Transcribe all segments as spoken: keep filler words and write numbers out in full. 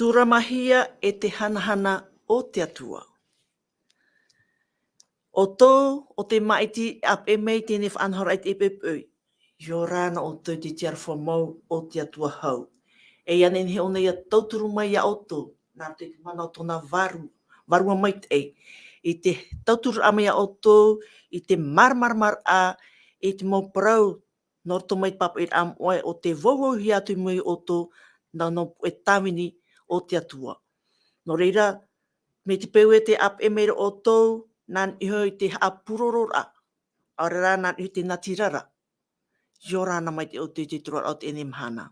Tūramahia e te hanahana o te Atua. ʻO tō, ʻo te māʻiti e ʻāpeʻe mai i teie nei faʻanahoraʻa i te ʻepoʻepoʻe. ʻIa ora na ʻoutou i te tiarofa mau o te Atua hau. E ʻia nehenehe ʻōna ʻia tauturu mai iā ʻoutou, nā roto i te mana o tōna vārua, vārua maitaʻi. I te tauturu mai iā ʻoutou, i te māramaramaraʻa, i te mau parau, nō roto mai te pāpaʻiraʻa moʻa ʻo tē vauvauhia atu i mua iā ʻoutou, nā nō puʻe tāvini o te Atua. Nō reira, mai te peu ē tē ʻāpeʻe mai ra ʻoutou, nā niʻa iho i te haʻapurororaʻa, ʻaore rā nā niʻa iho i te natirara. ʻIa ora na maitaʻi ʻoutou i te tūraʻa o teie nei mahana.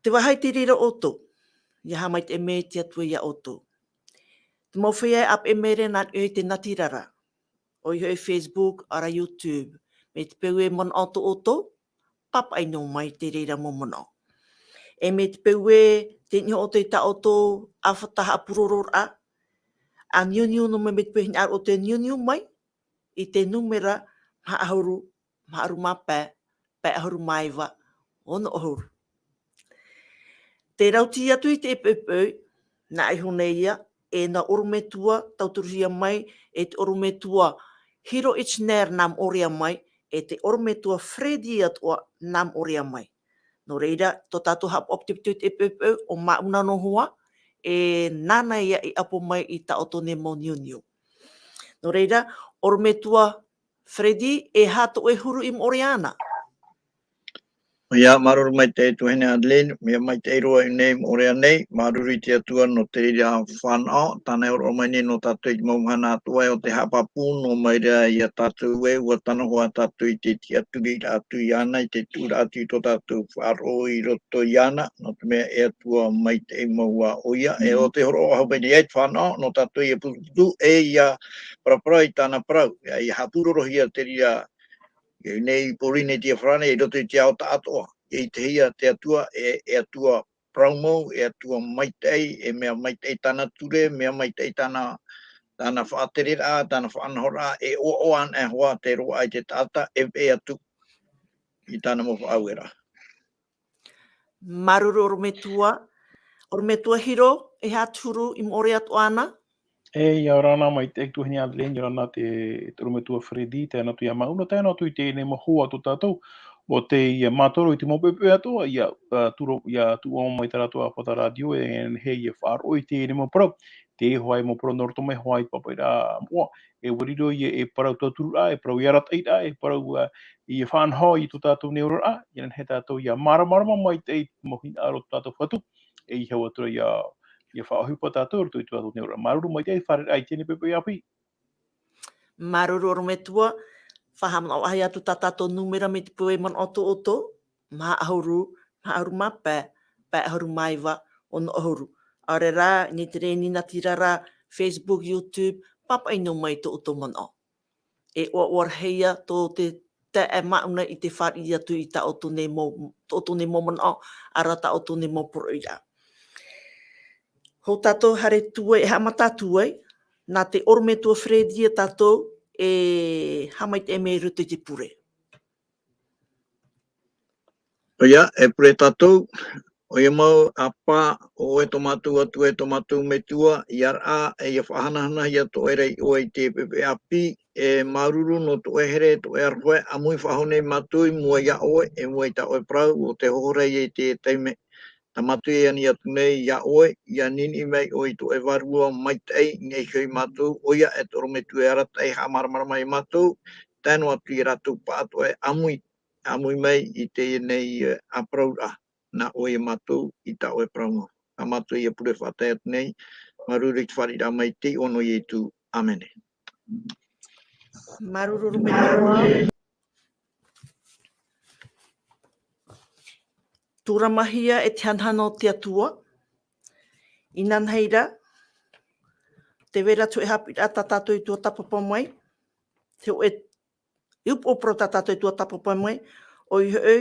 Tē vai ra te reira ʻoutou, ʻia haʻamaitaʻi mai te Atua iā ʻoutou. Te mau feiā e ʻāpeʻe mai ra nā niʻa i te natirara, ʻoia hoʻi Facebook, ʻaore rā YouTube, mai te peu ē manaʻo tō ʻoutou, pāpaʻi noa mai te reira mau manaʻo. E mai te peu ē tē niʻa iho ʻoutou i tā ʻoutou ʻāfata haʻapurororaʻa, ʻa niuniu noa mai mai te peu e hinaʻaro ʻoutou e niuniu mai, i te nūmera maha ʻahuru, maha ʻahuru mā pae, pae ʻahuru mā iva, ono ʻahuru. Tē rauti atu i te ʻepoʻepoʻe, nā iho nei ïa, e nā ʻorometua, tauturuhia mai, e te ʻorometua Hiro Itchner nā Moʻorea mai, e te ʻorometua Freddy atoʻa nā Moʻorea mai. Nō reira, tō tātou haʻapaʻo pitoʻipito i te ʻepoʻepoʻe, ʻo Māʻuna noa hoʻi, e nāna ïa i ʻapo mai i tā ʻoutou nei mau niuniu. Nō reira, ʻorometua Freddy, e aha tō ʻoe huru i Moʻorea na? ʻOia, māuruuru maitaʻi tuahine Adeline, mea maitaʻi roa i ʻō nei i Moʻorea nei, māuruuru i te Atua nō te reira fānaʻo, tāna e hōroʻa mai nei nō tātou i te mau mahana atoʻa ʻo tē haʻapāpū noa mai ra iā tātou ē, ʻua tano hoʻi tātou i te tiʻaturi atu iāna, i te tuʻu atu i tō tātou faʻaroʻo i roto iāna, nō te mea e Atua maitaʻi mau ā ʻoia, e ʻo tē hōroʻa hoʻi mai nei te fānaʻo, nō tātou ʻia putuputu, e ʻia paraparau i tāna parau, ʻia, ʻia haʻapurorohia te reira, i ʻō nei i Pōrīnetia Farāni, i roto i te ao taʻatoʻa, ʻia ʻitehia te Atua, e, e Atua parau mau, e Atua maitaʻi, e mea maitaʻi tāna ture, mea maitaʻi tāna, tāna faʻatereraʻa, tāna faʻanahoraʻa, e ʻoaʻoa anaʻe hoʻi te roaʻa i te taʻata, e, e ʻite atu i tāna mau faʻaueraʻa. Māuruuru ʻorometua, ʻorometua Hiro, e aha te huru i Moʻorea atoʻa na? E, ʻia ora na maitaʻi tuahine Adeline, ʻia ora na te, te ʻorometua Freddy, tae noa atu iā Māʻuna, tae noa atu i teie nei mau hoa tō tātou, ʻo tē, ʻia mātaro i te mau poʻipoʻi atoʻa, ʻia, ā, tūro-, ʻia tuʻu mai tā rātou ʻāfata rātio, e nehenehe ʻia faʻaroʻo i teie nei mau parau, te hoʻi mau parau nō roto mai hoʻi i te pāpaʻiraʻa moʻa, e ʻua riro ïa ei parau tautururaʻa, ei parau arataʻiraʻa, ei parau, ā, ʻia faʻanaho i tō tātou nei oraraʻa, ʻia nehenehe tātou ʻia māramarama maitaʻi i te mau hinaʻaro o tō tātou Fatu, e ʻeiaha atu ra ʻia, ʻia faʻaʻohipa tātou i roto i tō tātou nei oraraʻa. Māuruuru maitaʻi, fārerei i teie nei poʻipoʻi ʻāpī. Māuruuru ʻorometua, faʻahaʻamanaʻo atu tā tātou nūmera mai te peu e manaʻo tō ʻoutou, maha ʻahuru, maha ʻahuru mā pae, pae ʻahuru mā iva, ono ʻahuru. ʻAore rā, i niʻa i te reira natirara, Facebook, YouTube, pāpaʻi noa mai tō ʻoutou manaʻo. E ʻoaʻoa rahi ïa tō te taeaʻe Māʻuna i te fāriʻi atu i tā ʻoutou nei mau, tō ʻoutou nei mau manaʻo, ʻaore rā tā ʻoutou nei mau poroʻi ra. Hou tātou haere atu ai, e haʻamata atu ai, nā te ʻorometua Freddy ia tātou e haʻamaitaʻi mai i roto i te pure. ʻOia, e pure tātou, ʻoia mau, ʻApā, ʻo ʻoe tō mātou Atua, e tō mātou Metua, ʻia raʻa, e ʻia faʻahanahanahia tō ʻoe ra i ʻoe i teie poʻipoʻi ʻāpī, e māuruuru nō tō ʻoe here, tō ʻoe aroha, ʻāmui faʻahou nei mātou i mua iā ʻoe, e mua i tā ʻoe parau, ʻo tē hōhora ai i teie taime, tā mātou e ani atu nei iā ʻoe, ʻia niʻiniʻi mai ʻoe i tō ʻoe Vārua maitaʻi, i niʻa iho ia mātou, ʻoia e te ʻorometua e arataʻi haʻamāramarama ia mātou, tae noa atu i ā rātou pāʻatoʻa e ʻāmui, ʻāmui mai i teie nei, e, ā parauraʻa, nā ʻoe ia mātou, i tā ʻoe parau mau. Tā mātou ia pure faʻatae atu nei, māuruuru i te fāriʻiraʻa mai i te iʻoa nō Ietu. ʻĀmene. Māuruuru ʻorometua. Tūramahia e te hanahana o te Atua. Inanahi ra, tē vai ra te hōʻē haʻapiʻiraʻa tā tātou i tuatāpapa mai. Te hōʻē upoʻo parau tā tātou i tuatāpapa mai. ʻOia hoʻi,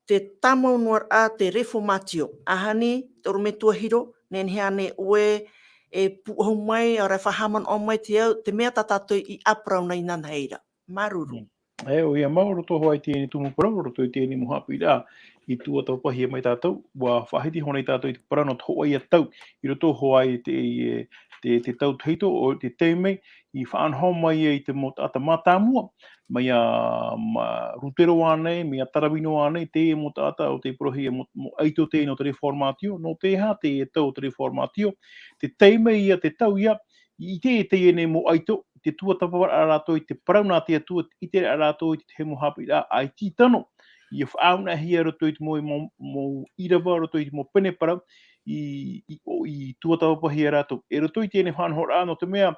te tāmau noa ra te Reformatio. Ahani, te ʻorometua Hiro, nehenehe ānei ʻoe e pūʻohu mai, ʻaore rā e faʻahaʻamanaʻo mai te au, te mea tā tātou i ʻāparau nei inanahi ra. Māuruuru. Mm. E, ʻoia mau, roto hoʻi i teie nei tumu parau, roto i teie nei mau haʻapiʻiraʻa i tuatāpapahia mai tātou, ʻua faʻahiti hoʻi tātou i te parau nō te hōʻē ia tau, i roto hoʻi i te, i, te, te tau tahito, ʻo te taime, i faʻanaho mai ai te mau taʻata mātāmua, mai iā, ma, Rutero ānei, mai iā Taravino ānei, teie mau taʻata ʻo tē parauhia mau, mau ʻaito teie nō te Reformatio, nō te aha teie tau o te Reformatio, te taime ia, te tau ia, i ʻite i teie nei mau ʻaito, te tuatāpaparaʻa rātou i te parau nā te Atua, i te rā rātou i te tahi mau haʻapiʻiraʻa ʻaita i tano, ʻia faʻaʻānaʻihia i roto i te mau, mau, mau ʻīrava, roto i te mau pene parau, i, i, ʻo, i tuatāpapahia rātou. E roto i teie nei faʻanahoraʻa, nō te mea,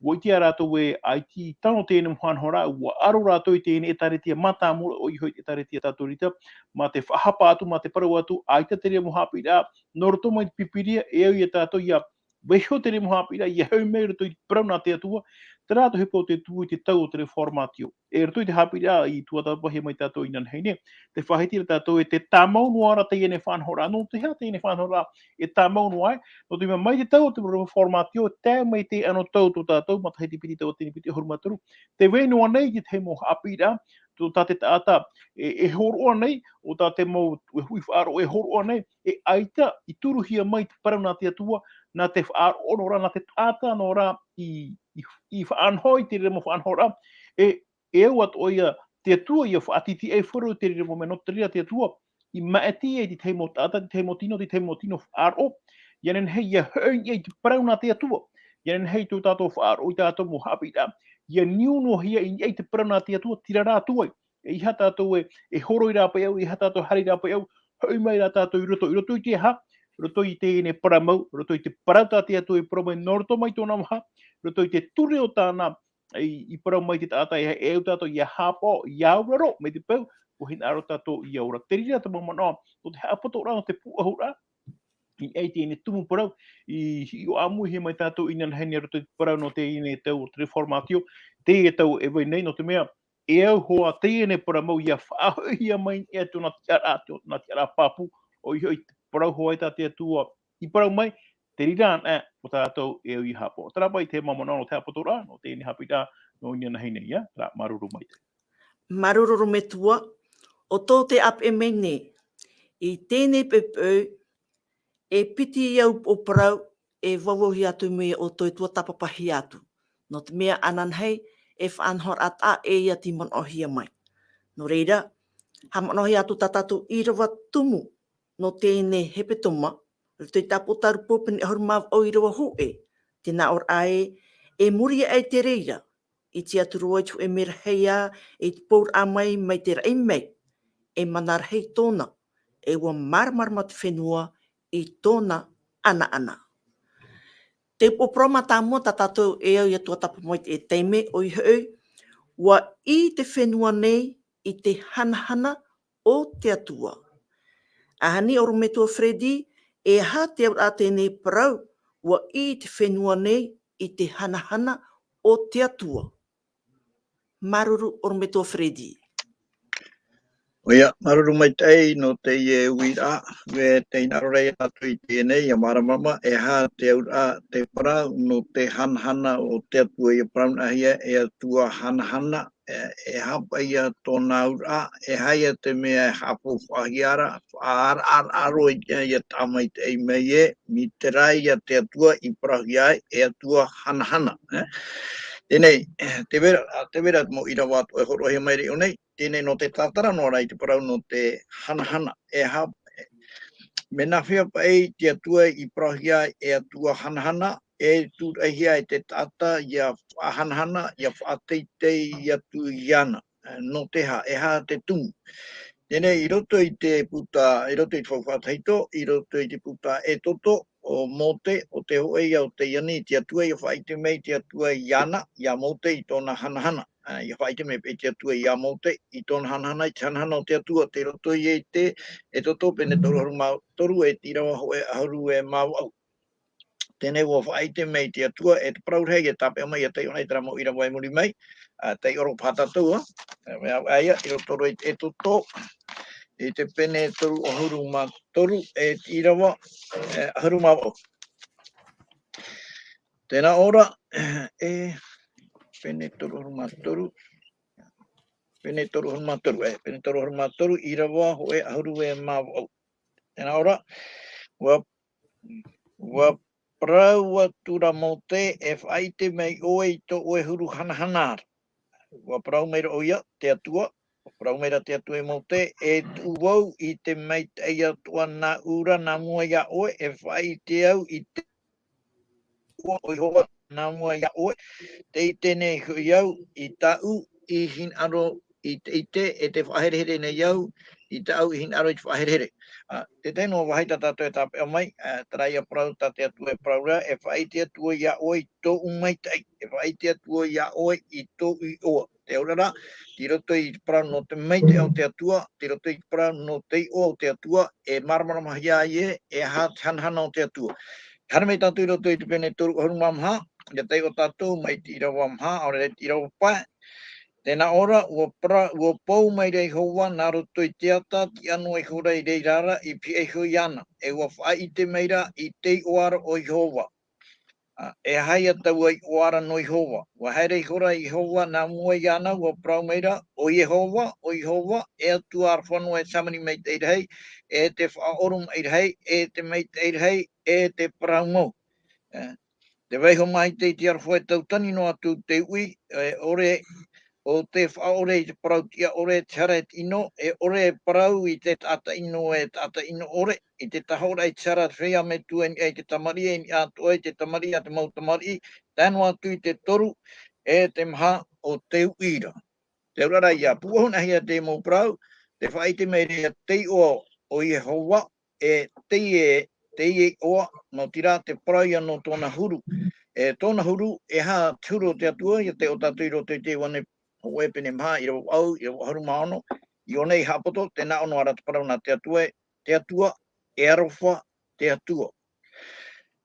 ʻua ʻite ā rātou ē ʻaita i tano teie nei mau faʻanahoraʻa, ʻua aro rātou i teie nei ʻētāretia mātāmua, ʻoia hoʻi te ʻētāretia Tatorita, mā te faʻahapa atu, mā te parau atu, ʻaita te reira mau haʻapiʻiraʻa, nō roto mai te Pīpīria, e au ia tātou ʻia vaiiho teie nei mau haʻapiʻiraʻa, ʻia hoʻi mai i roto i te parau nā te Atua, terā te ʻohipa o te tuʻu i te tau o te Reformatio. E roto i te haʻapiʻiraʻa i tuatāpapahia mai tātou inanahi nei, tē faʻahiti ra tātou ē tē tāmau noa ra teie nei faʻanahoraʻa, nō te aha teie nei faʻanahoraʻa e tāmau noa ai, nō te mea mai te tau o te Reformatio, tae mai teie anotau tō tātou, matahiti piti, tauatini piti ʻahuru mā toru, tē vai noa nei te tahi mau haʻapiʻiraʻa, tō tā te taʻata e, e hōroʻa nei, ʻo tā te mau, e hui faʻaroʻo e hōroʻa nei, e ʻaita i turuhia mai te parau nā te Atua, nā te faʻaroʻo noa ra, nā te taʻata noa ra i, i, i faʻanaho i te reira mau faʻanahoraʻa, e, e au atoʻa ia te Atua ʻia faʻatītīʻaifaro i te reira mau mea nō te reira te Atua i maʻiti ai te tahi mau taʻata, te tahi mau tino, te tahi mau tino faʻaroʻo, ʻia nehenehe ʻia hoʻi i niʻa i te parau nā te Atua, ʻia nehenehe tō tātou faʻaroʻo i tā tātou mau haʻapiʻiraʻa, ʻia niu noa hia i niʻa i te parau nā te Atua, tīrā rā atu ai. E ʻeiaha tātou e, e horo i rāpae au, e ʻeiaha tātou e haere i rāpae au, hoʻi mai rā tātou i roto, i roto i te aha, roto i teie nei parau mau, roto i te parau tā te Atua i parau mai, nō roto mai tōna maha, roto i te ture o tāna, i, i parau mai te taʻata, e, e au tātou ʻia haʻapaʻo, ʻia auraro, mai te peu, ʻua hinaʻaro tātou ʻia ora. Te reira te mau manaʻo, nō te haʻapotoraʻa, nō te pūʻohuraʻa, i, i teie nei tumu parau, i, i ʻōʻamuhia mai tātou inanahi nei roto i te parau nō teie nei tau o te Reformatio, teie tau e vai nei, nō te mea, e au hoʻi teie nei parau mau ʻia faʻahoʻihia mai e tōna tiʻaraʻa, tōna tiʻaraʻa pāpū, ʻoia hoʻi te parau hoʻi tā te Atua i parau mai, te reira anaʻe, ʻo tātou e au ʻia haʻapaʻo. Terā paʻi te mau manaʻo nō te haʻapotoraʻa, nō teie nei haʻapiʻiraʻa, nō inanahi nei, ʻia, terā, māuruuru maitaʻi. Māuruuru metua, ʻo tō te ʻāpeʻe mai nei, i teie nei poʻipoʻi, e piti ia upoʻo parau, e vauvauhia atu mai ʻoutou e tuatāpapahia atu. Nō te mea ananahi, e faʻanahoraʻa taʻa ʻē ia tei manaʻohia mai. Nō reira, haʻamanaʻohia atu tā tātou ʻīrava tumu, nō teie nei hepetoma, roto i te Tāpōtarupo pene ʻahuru mā vaʻu ʻīrava hōʻē, tē nā ʻō ra ē, e muri aʻe i te reira, i te atu roa i te hōʻē merahi ā, i te pouraʻa mai, mai te raʻi mai, e mana rahi tōna, e ʻua māramarama te fenua i tōna ʻanaʻana. Te upoʻo parau mātāmua tā tātou e au ʻia tuatāpapa mai i teie taime, ʻoia hoʻi, ʻua ʻī te fenua nei i te hanahana o te Atua. ʻAhani ʻorometua Freddy, e aha te auraʻa teie nei parau, ʻua ʻī te fenua nei i te hanahana o te Atua. Māuruuru ʻorometua Freddy. ʻOia, māuruuru maitaʻi nō teie uiraʻa, e tē hinaʻaro ra tātou i teie nei, ʻia māramarama, e aha te auraʻa, te parau, nō te hanahana o te Atua, ʻia parau anaʻe hia, e Atua hanahana, e, e aha paʻi ia tōna auraʻa, e aha ia te mea e haʻapāpūhia ra, faʻaaraʻaraʻa roa i te, ʻia tāmaitaʻi mai ē, mai terā ia te Atua i parauhia ai, e Atua hanahana, e. Teie nei, te vera, te vera mau ʻīrava atoʻa e hōroʻahia mai ra iʻō nei, teie nei nō te tātara noa ra i te parau nō te hanahana, e aha, mea nāfea paʻi te Atua i parauhia ai, e Atua hanahana, e tūraʻihia e te taʻata ʻia faʻahanahana, ʻia faʻateitei atu iāna. Nō te aha, e aha te tumu. Teie nei, i roto i te puta, i roto i te Faufaʻa Tahito, i roto i te puta Exodo, ʻo Mōte, ʻo te hōʻē ia o te ani, te Atua, ʻia faʻaʻite mai te Atua iāna, iā Mōte i tōna hanahana. Ā, ʻia faʻaʻite mai paʻi te Atua iā Mōte i tōna hanahana, i te hanahana o te Atua, tei roto ia i te Exodo pene toru ʻahuru mā toru, e te ʻīrava hōʻē ʻahuru e mā vaʻu. Teie nei ʻua faʻaʻite mai te Atua, e te parau rahi e tāpeʻa mai, ʻia taiʻo nei terā mau ʻīrava i muri mai, ā, taiʻo roa paha tātou, ā, ā, ʻaita, i roto roa i te Exodo, i te pene toru ʻahuru mā toru, e te ʻīrava, e, ʻahuru mā vaʻu. Tē nā ʻō ra, e, pene toru ʻahuru mā toru, pene toru ʻahuru mā toru, e, pene toru ʻahuru mā toru, ʻīrava hōʻē ʻahuru e mā vaʻu. Tē nā ʻō ra, ʻua, ʻua parau atu ra Mōte, e faʻaʻite mai ʻoe i tō ʻoe huru hanahana ra. ʻUa parau mai ra ʻoia, te Atua, ʻua parau mai ra te Atua e Mōte, e tuʻu vau i te maitaʻi atoʻa nāʻu ra nā mua iā ʻoe, e faʻaʻite au i te ʻoa o Iehova nā mua iā ʻoe, tē ʻite nei hoʻi au i tāʻu i hinaʻaro i te ʻite, e tē faʻaherehere nei au i tāʻu i hinaʻaro i te faʻaherehere. Ā, te tahi noa vāhi tā tātou e tāpeʻa mai, ā, terā ia parau tā te Atua e parau ra, e faʻaʻite atu au iā ʻoe i tōʻu maitaʻi, e faʻaʻite atu au iā ʻoe i tōʻu iʻoa. Te aurara, tei roto i te parau nō te maitaʻi o te Atua, tei roto i te parau nō te iʻoa o te Atua, e māramarama hia ai ē, e aha te hanahana o te Atua. Haere mai tātou i roto i te pene toru ʻahuru mā maha, ʻia taiʻo tātou mai te ʻīrava maha, ʻaore rā te ʻīrava pae. Tē nā ʻō ra, ʻua para-, ʻua pou mai ra Iehova nā roto i te ata, tiʻa noa ihora i reira ra, i pihaʻi iho iāna. E ʻua faʻaʻite mai ra i te iʻoa ra o Iehova. Ā, e aha ia taua iʻoa ra nō Iehova? ʻUa haere ihora Iehova nā mua iāna, ʻua parau mai ra, ʻo Iehova, ʻo Iehova, e Atua aroha noa, e te hāmani maitaʻi rahi, e te faʻaʻoromaʻi rahi, e te maitaʻi rahi, e te parau mau. Ā, tē vaiiho maite i te aroha e tautani noa atu te uʻi, e ʻore ʻo tē faʻaʻore i te parau tiʻa ʻore, te hara e te ʻino, e ʻore e parau i te taʻata ʻino, e taʻata ʻino ʻore, i te tahoʻoraʻa i te hara, te feiā metua i niʻa i te tamariʻi, i niʻa atoʻa i te tamariʻi a te mau tamariʻi, tae noa atu i te toru, e te maha o te uʻi ra. Te aurara ia, pūʻohu nā hea te mau parau, tē faʻaʻite mai ra ia te iʻoa o Iehova, e teie, teie iʻoa, nō te reira te parau ia nō tōna huru. E tōna huru, e aha te huru o te Atua, ʻia taiʻo tātou i roto i te Ioane hōʻē pene maha, ʻīrava vaʻu, ʻīrava ʻahuru mā ono, i ʻō nei i Haʻapoto, tē nā ʻō noa ra te parau nā te Atua, te Atua, e aroha te Atua.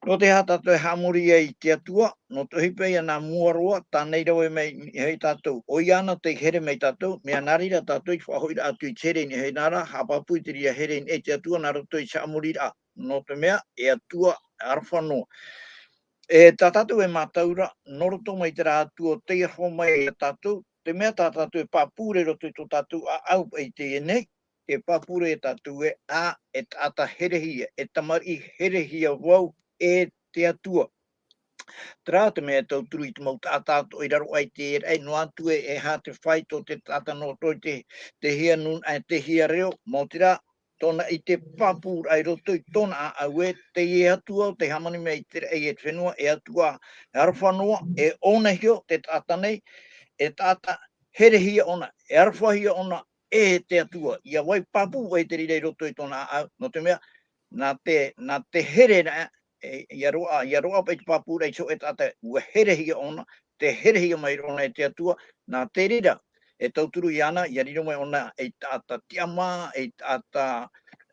Nō te aha tātou e haʻamori ai i te Atua, nō te ʻohipa ia nā mua roa, tā nei rave mai i niʻa iho ia tātou. ʻOia āna tei here mai ia tātou, mea nā reira tātou i faʻahoʻiraʻa atu i te here i niʻa iho iāna ra, haʻapāpū i te reira here i niʻa i te Atua, nā roto i te haʻamoriraʻa. Nō te mea, e Atua aroha noa. E tā tātou e mātau ra, nō roto mai terā Atua tei aroha mai ia tātou, te mea tā tātou e pāpū ra i roto i tō tātou ʻāʻau i teie nei, e pāpū ra ia tātou ē, ā, e taʻata herehia, e tamariʻi herehia vau e te Atua. Terā te mea e tauturu i te mau taʻata atoʻa i raro aʻe i te raʻi, noa atu ē, e aha te fāito o te taʻata nō roto i te, te hia nūnaʻa, e te hia reo, mau terā, tōna ʻite pāpūraʻa i roto i tōna ʻāʻau ē, teie Atua, tē hāmani mai i te raʻi e te fenua, e Atua, e aroha noa, e ʻōna iho te taʻata nei, e taʻata herehia ʻōna, e arohahia ʻōna, e te Atua, ʻia vai pāpū vai te reira i roto i tōna ʻāʻau, nō te mea, nā te, nā te here na, e, ʻia roaʻa, ʻia roaʻa paʻi te pāpūraʻa i te hōʻē taʻata, ʻua herehia ʻōna, tē herehia mai ra ʻōna e te Atua, nā te reira, e tauturu iāna, ʻia riro mai ʻōna ei taʻata tiʻamā, ei taʻata,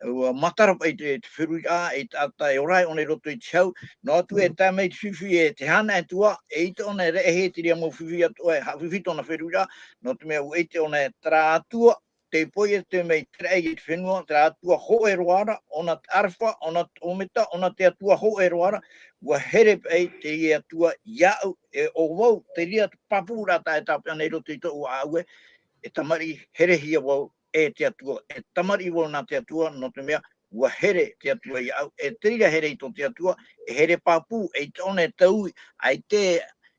ʻua matara paʻi te, te feruriraʻa, ei taʻata e ora ai ʻōna i roto i te hau, noa atu e tae mai te fifi e te hānere Atua, e ʻite ʻōna e raʻehia te reira mau fifi atoʻa, e haʻafifi tōna feruriraʻa, nō te mea ʻua ʻite ʻōna e terā Atua, tei poiete mai te raʻi e te fenua, terā Atua hōʻē roa ra, ʻōna te Arefa, ʻōna te ʻŌmeta, ʻōna te Atua hōʻē roa ra, ʻua here paʻi teie Atua iāʻu, e ʻo vau, te reira te pāpūraʻa tā e tāpeʻa nei i roto i tōʻu ʻāʻau ē, e tamariʻi herehia vau e te Atua, e tamariʻi vau nā te Atua, nō te mea, ʻua here te Atua iāʻu, e te reira here i tō te Atua, e here pāpū, e ʻite ʻōna e taui, ʻaita,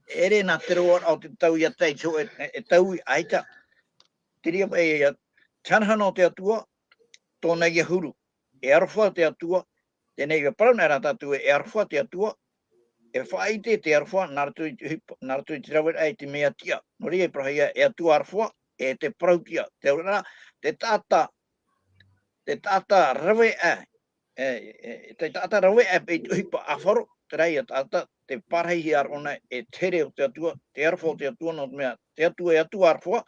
e ʻere nā te roaraʻa o te taui ʻia tae i te hōʻē, e, e taui, ʻaita. Te reira paʻi ia, te hanahana o te Atua, tōna ia huru. E aroha te Atua, teie nei e parau nei ra tātou ē, e aroha te Atua, e faʻaʻite te aroha, nā roto i te ʻohipa, nā roto i te raveraʻa i te mea tiʻa. Nō reira e parauhia, e Atua aroha, e te parau tiʻa. Te aurara, te taʻata, te taʻata rave aʻe, e, e, te taʻata rave aʻe paʻi i te ʻohipa ʻāfaro, terā ia taʻata, tē pārahihia ra ʻōna e te here o te Atua, te aroha o te Atua, nō te mea, te Atua e Atua aroha,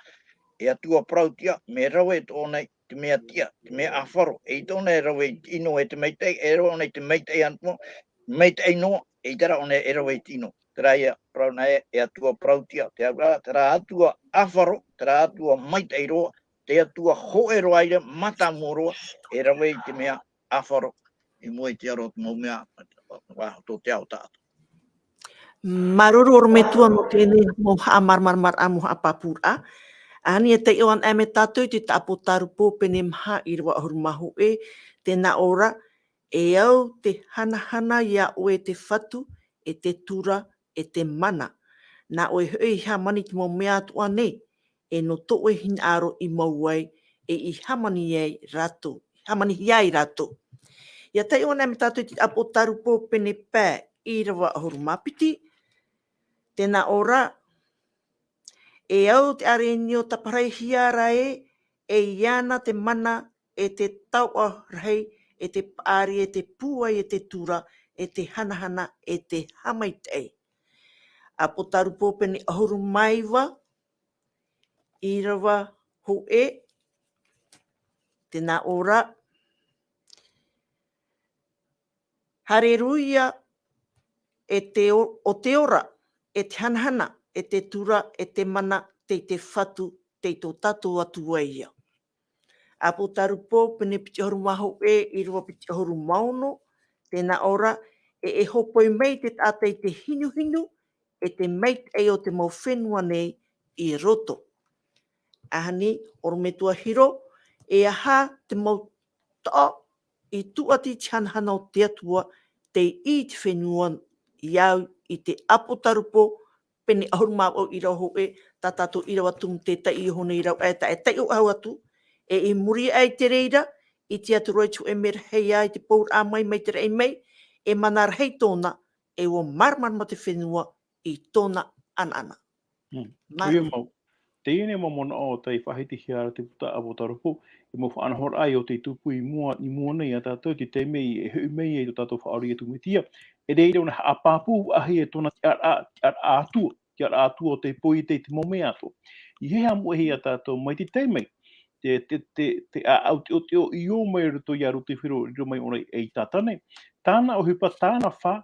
e Atua parau tiʻa, mea rave atoʻa ʻōna i te mea tiʻa, te mea ʻāfaro, e ʻite ʻōna e rave i te ʻino e te maitaʻi, e rave ʻōna i te maitaʻi atoʻa, maitaʻi noa, e ʻite ra ʻōna e rave i te ʻino. Terā ia, parau na ē, e Atua parau tiʻa, te aurara, terā Atua ʻāfaro, terā Atua maitaʻi roa, te Atua hōʻē roa ʻaita, mātāmua roa, e rave i te mea ʻāfaro, i mua i te aro o te mau mea, ā, tō te ao taʻata. Māuruuru ʻorometua nō teie nei mau haʻamāramaramaraʻa, mau haʻapāpūraʻa. ʻAhani e taiʻo anaʻe mai tātou i te Taʻapo Tarupo pene maha ʻīrava ʻahuru mā hōʻē, tē nā ʻō ra, e au te hanahana iā ʻoe te Fatu, e te tura, e te mana. Nā ʻoe hoʻi i hāmani i te mau mea atoʻa nei, e nō tō ʻoe hinaʻaro i mau ai, e i hāmani ai rātou, i hāmanihia ai rātou. ʻIa taiʻo anaʻe mai tātou i te Taʻapo Tarupo pene pae ʻīrava ʻahuru mā piti, tē nā ʻō ra, e au te ʻārenio taparaihia ra ē, e iāna te mana, e te taoʻa rahi, e te paʻari, e te pūai, e te tura, e te hanahana, e te haʻamaitaʻi. Taʻapo Tarupo pene ʻahuru mā iva, ʻīrava hōʻē, tē nā ʻō ra, Hareruia, e te o-, o te ora, e te hanahana, e te tura, e te mana, tei te Fatu, tei tō tātou Atua ia. Taʻapo Tarupo, pene piti ʻahuru mā hōʻē, ʻīrava piti ʻahuru mā ono, tē nā ʻō ra, e, e hōpoi mai te taʻata i te hinuhinu, e te maitaʻi o te mau fenua nei i roto. ʻAhani, ʻorometua Hiro, e aha te mau taʻo i tūʻati i te hanahana o te Atua, tei ʻī i te fenua i au i te Taʻapo Tarupo, pene ʻahuru mā vaʻu ʻīrava hōʻē, tā tātou ʻīrava tumu tē taiʻo iho nei rāua, e tā, e taiʻo au atu, e i muri aʻe i te reira, i te atu roa i te hōʻē merahi ia i te pouraʻa mai, mai te raʻi mai, e mana rahi tōna, e ʻua māramarama te fenua i tōna ʻanaʻana. Mm. Māuruuru. ʻOia mau. Teie nei mau manaʻo tei faʻahitihia ra te Taʻapo Tarupo, e mau faʻanahoraʻa o tei tupu i mua, i mua nei iā tātou, i te taime e hoʻi mai ai tō tātou Faʻaora ʻo Iesu Mesia, e reira ʻōna haʻapāpū faʻahou e tōna tiʻaraʻa, tiʻaraʻa Atua, tiʻaraʻa Atua o tei poiete i te mau mea atoʻa. I hea mau e hia tātou mai te taime, te, te, te, te ʻāʻau teʻoteʻo i ō mai roto iā Rutefero, riro mai ʻōna ei tātane, tāna ʻohipa, tāna fā,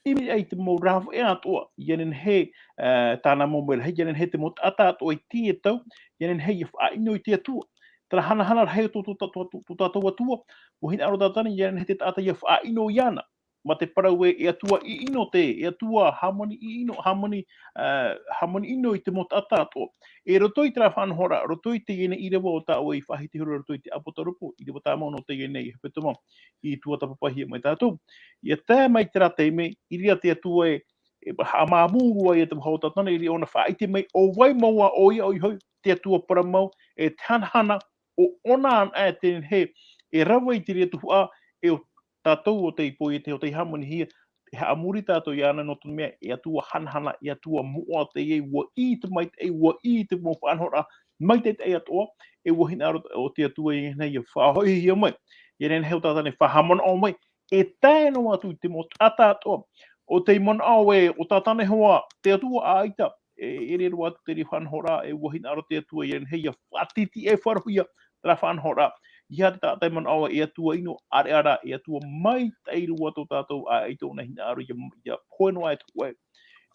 ʻimi ai te mau rāveʻa atoʻa, ʻia nehenehe, ā, tāna mau merahi, ʻia nehenehe te mau taʻata atoʻa i teie tau, ʻia nehenehe ʻia faʻaʻino i te Atua. Terā hanahana rahi o tō, tō, tō, tō, tō tātou Atua, ʻua hinaʻaro tātane, ʻia nehenehe te taʻata ʻia faʻaʻino iāna. Mā te parau ē, e Atua ʻino te, e Atua hāmani ʻino, hāmani, ā, hāmani ʻino i te mau taʻata atoʻa. E roto i terā faʻanahoraʻa, roto i teie nei ʻīrava o tā ʻoe i faʻahiti ihora roto i te Taʻapo Tarupo, ʻīrava tāmau nō teie nei hepetoma i tuatāpapahia mai tātou. ʻIa tae mai terā taime, i reira te Atua e, e haʻamāuruuru ai te mau hau o Tātana, i reira ʻōna faʻaʻite mai, ʻo vai mau ā ʻoia, ʻoia hoʻi te Atua parau mau, e te hanahana, ʻo ʻōna anaʻe tē nehenehe e rave i te reira tuhaʻa, e ʻo tātou ʻo tei poiete, ʻo tei hāmanihia, e haʻamori tātou iāna nō te mea, e Atua hanahana, e Atua moʻa teie, ʻua ʻī i te maitaʻi, ʻua ʻī i te mau faʻanahoraʻa maitaʻi atoʻa, e ʻua hinaʻaro te Atua ʻia nehenehe ʻia faʻahoʻihia mai. ʻIa nehenehe ʻo Tātana e faʻahaʻamanaʻo mai, e tae noa atu i te mau taʻata atoʻa, ʻo tei manaʻo ē, ʻo Tātana iho ā te Atua ʻaita, e, e ʻere roa atu te reira faʻanahoraʻa, e ʻua hinaʻaro te Atua ʻia nehenehe ʻia faʻatitiʻaifarohia terā faʻanahoraʻa. ʻEiaha te taʻata e manaʻo ē, e Atua ʻino, ʻaore rā, e Atua maitaʻi roa tō tātou, ʻaita ʻōna hinaʻaro ʻia, ʻia pohe noa aʻe te hōʻē.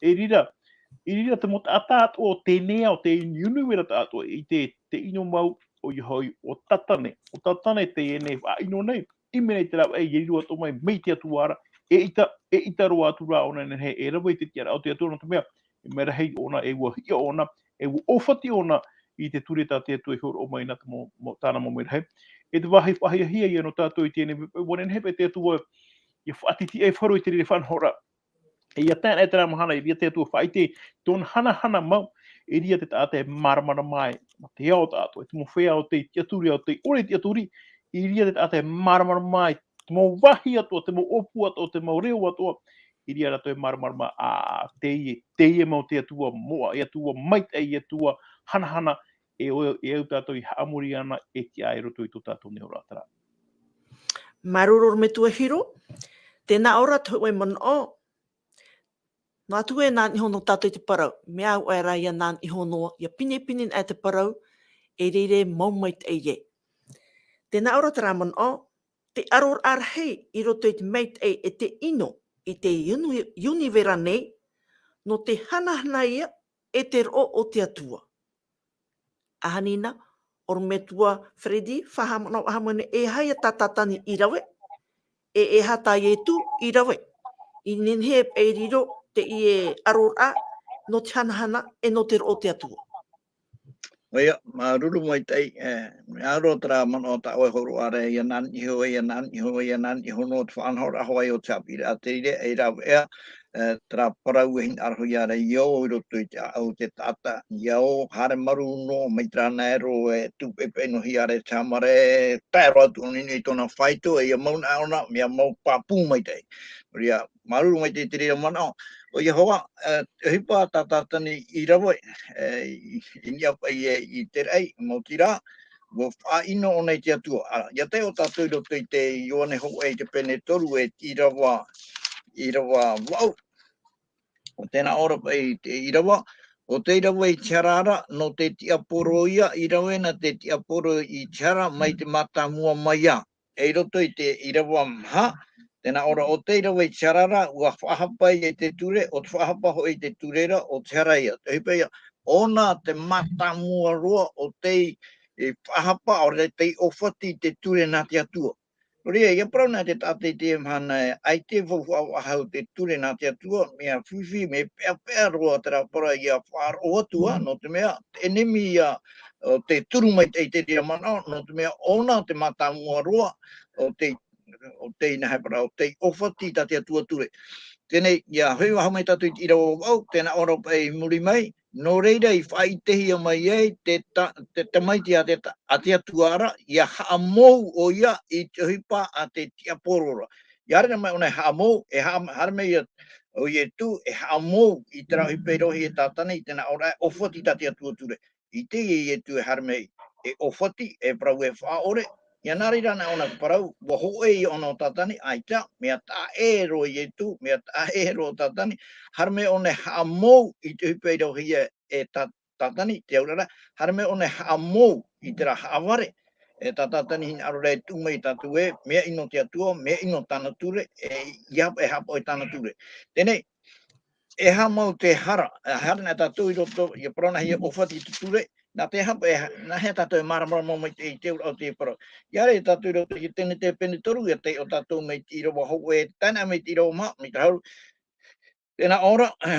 I reira, i reira te mau taʻata atoʻa o teie nei ao, te univera atoʻa, i te, te ʻino mau, ʻoia hoʻi, ʻo Tātana, ʻo Tātana teie nei faʻaʻino nei, ʻimi nei te rāveʻa ʻia riro atoʻa mai, mai te Atua ra, eʻita, eʻita roa atu rā ʻōna e nehenehe e rave i te tiʻaraʻa o te Atua, nō te mea, e mea rahi ʻōna, e ʻua hiʻo ʻōna, e ʻua ʻōfati ʻōna i te ture tā te Atua i hōroʻa mai nā te mau, mau, tāna mau merahi. E te vāhi faʻahiahia ïa nō tātou i teie nei, ʻua nehenehe paʻi te Atua ʻia faʻatitiʻaifaro i te reira faʻanahoraʻa. E ʻia tae anaʻe terā mahana, i reira te Atua faʻaʻite tōna hanahana mau, i reira te taʻata e māramarama ai, mā te ao tātou, e te mau feiā ʻo tei tiʻaturi, ʻo tei ʻore i tiʻaturi, i reira te taʻata e māramarama ai, te mau vāhi atoʻa, te mau ʻōpū atoʻa, te mau reo atoʻa, i reira rātou e māramarama, ā, teie, teie mau te Atua moʻa, e Atua maitaʻi, e Atua hanahana, e ʻo, e au tātou i haʻamori ana, e tiʻa i roto i tō tātou nei oraraʻa. Māuruuru ʻorometua Hiro, tēnā ʻo rā te hōʻē manaʻo, noa atu ē nā niʻa iho nō tātou i te parau, mea au aʻe rā ïa nā niʻa iho noa, ʻia pinepine anaʻe te parau, e reira e mau maitaʻi ē. Tēnā ʻo rā terā manaʻo, te ʻaroraʻa rahi i roto i te maitaʻi e te ʻino i te uni-, univera nei, nō te hanahana ïa e te roʻo o te Atua. ʻAhani nā, ʻorometua Freddy, faʻahaʻamanaʻo faʻahou mai nei, e aha ïa tā Tātana i rave, e, e aha tā Ietu i rave. I nehenehe e riro teie ʻaroraʻa nō te hanahana e nō te roʻo o te Atua. ʻOia, māuruuru maitaʻi, e, mea roa terā manaʻo tā ʻoe hōroʻa ra, ʻia nā niʻa iho, ʻia nā niʻa iho, ʻia nā niʻa iho nō te faʻanahoraʻa hoʻi o te haʻapiʻiraʻa terā, e rave ʻia, e, terā parau e hinaʻaro hia ra ʻia ō i roto i te ʻāʻau o te taʻata, ʻia ō, haere marū noa, mai terā nā ʻō e tupu paʻi noa hia ra te haʻamāuruuru, tae roa atu ʻō nei i tōna faito, e ʻia mau nā ʻōna, mea mau pāpū maitaʻi. Nō reira, māuruuru maitaʻi i te reira manaʻo. ʻOia hoʻi, e, te ʻohipa tā Tātani i rave, e, i, i niʻa paʻi e, i te raʻi, maoti rā, ʻua faʻaʻino ʻōna i te Atua. ʻĀ, ʻia tae ʻo tātou i roto i te Ioane hōʻē i te pene toru e te ʻīrava, ʻīrava vaʻu. ʻO tēnā ʻō ra paʻi te ʻīrava, ʻo tei rave i te hara ra, nō te tiaporo ïa, i rave na te tiaporo i te hara, mai te mātāmua mai ā. E i roto i te ʻīrava maha, tēnā ʻō ra, ʻo tei rave i te hara ra, ʻua faʻahapa i te ture, ʻo te faʻahapa hoʻi i te ture ra, ʻo te hara ïa. Te ʻohipa ïa, ʻōna te mātāmua roa, ʻo tei, e, faʻahapa, ʻaore rā tei ʻōfati i te ture nā te Atua. Nō reira, ʻia parau na te taʻata i teie mahana ē, ʻaita e faufaʻa faʻahou te ture nā te Atua, mea fifi, mea peʻapeʻa roa terā parau ʻia faʻaroʻo atu ā, nō te mea, te ʻenemi ïa, ʻo tē turu maitaʻi i te reira manaʻo, nō te mea ʻōna te mātāmua roa, ʻo tei, ʻo tei nā hea parau, ʻo tei ʻōfati tā te Atua ture. Teie nei, ʻia hoʻi faʻahou mai tātou i te ʻīrava vaʻu, tēnā ʻō ra paʻi i muri mai, nō reira i faʻaʻitehia mai ai te ta-, te tamaiti a te ta-, a te Atua ra, ʻia haʻamou ʻoia i te ʻohipa a te tiaporo ra. ʻIa haere mai ʻōna e haʻamou, e haʻa-, haere mai ïa ʻo Ietu, e haʻamou i terā ʻohipa i rave hia e Tātani, i tēnā ʻō ra e ʻōfati tā te Atua ture. I teie Ietu e haere mai, e ʻōfati, e parau e faʻaʻore, ʻia nā reira na ʻōna parau, ʻua hōʻē ïa ʻōna ʻo Tātani, ʻaita, mea taʻa ʻē roa Ietu, mea taʻa ʻē roa Tātani, haere mai ʻōna e haʻamou i te ʻohipa i rave hia e Tā-, Tātani, te auraʻa, haere mai ʻōna e haʻamou i terā haʻavare, e tā Tātani hinaʻaro ra e tuʻu mai ia tātou ē, mea ʻino te Atua, mea ʻino tāna ture, e, ʻia haʻa-, e haʻapaʻo i tāna ture. Teie nei, e aha mau te hara, e haere na tātou i roto, ʻia parau na hia ʻōfati i te ture, nā te aha, e ha-, nā hea tātou e māramarama mai te, i te auraʻa o te parau. ʻIa haere tātou i roto i te Tenete pene toru, ʻia tae ʻo tātou mai te ʻīrava hōʻē, tae noa mai te ʻīrava maha, mai te hau. Tēnā ʻō ra, e,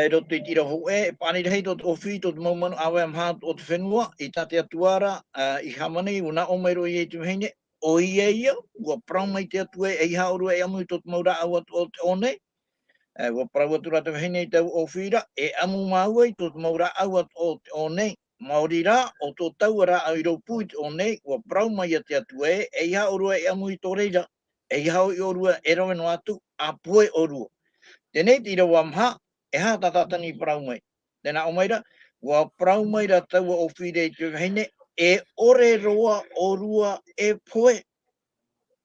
i roto i te ʻīrava hōʻē, e pāni rahi tō te ʻōfī, tō te mau manu ʻāvae maha o te fenua, i tā te Atua ra, e, i hāmani, ʻua nā ʻō mai roa ïa i te vahine, ʻoia ïa, ʻua parau mai te Atua ē, ʻeiaha ʻōrua e ʻamu i tō te mau rāʻau atoʻa o te ʻō nei, e, ʻua parau atu ra te vahine i taua ʻōfī ra, e ʻamu māua i tō te mau rāʻau atoʻa o te ʻō nei, maori rā, ʻo tō taua rāʻau i rōpū i te ʻō nei, ʻua parau mai ia te Atua ē, ʻeiaha ʻōrua e ʻamu i tō reira, ʻeiaha hoʻi ʻōrua e rave noa atu, ʻa pohe ʻōrua. Teie nei te ʻīrava maha, e aha tā Tātani i parau mai. Tē nā ʻō mai ra, ʻua parau mai ra taua ʻōfī ra i te vahine, e ʻore roa ʻōrua e pohe.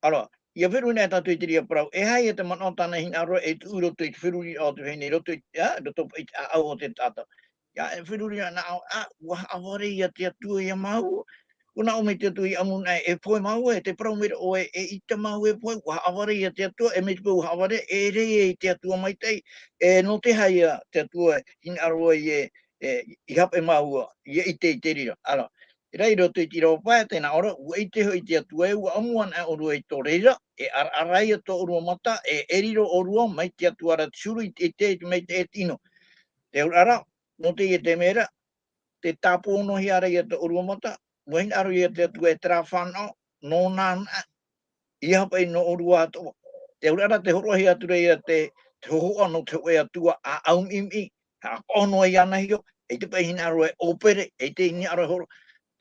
ʻĀreʻa, ʻia feruri na tātou i te reira parau, e aha ïa te manaʻo tāna e hinaʻaro e tuʻu i roto i te feruriraʻa o te vahine, i roto i, ā, i roto i te ʻāʻau o te taʻata. ʻIa, e feruri na, nā ʻō, ā, ʻua haʻavare ia te Atua ia māua. ʻUa nā ʻō mai te Atua ʻia ʻamu na e pohe māua, e tē parau mai ra ʻoe, e ʻaita māua e pohe, ʻua haʻavare ia te Atua, e mai te peu ʻua haʻavare, e ʻere i te Atua maitaʻi, e nō te aha ïa te Atua hinaʻaro ai ē, e, i hape māua, ʻia ʻite i te reira. ʻĀreʻa, terā i roto i te ʻīrava pae, tē nā ʻō ra, ʻua ʻite hoʻi te Atua ē, ʻua ʻamu anaʻe ʻōrua i tō reira, e ʻaraʻara ia tō ʻōrua mata, e ʻere roa ʻōrua mai te Atua ra te huru i te, i te, i te maitaʻi e te ʻino. Te auraʻa ra, nō teie mea ra, tē tāpō noa hia ra ia tō ʻōrua mata, ʻua hinaʻaro ia te Atua e terā fānaʻo, nō nā na, ʻeiaha paʻi nō ʻōrua atoʻa. Te auraʻa ra tē hōroʻahia atu ra ia te, te hōhoʻa nō te hōʻē atua ʻāʻau miʻimiʻi, haʻapaʻo noa iāna iho, ʻaita paʻi hinaʻaro e ʻōpere, ʻaita hinaʻaro e hōroʻa.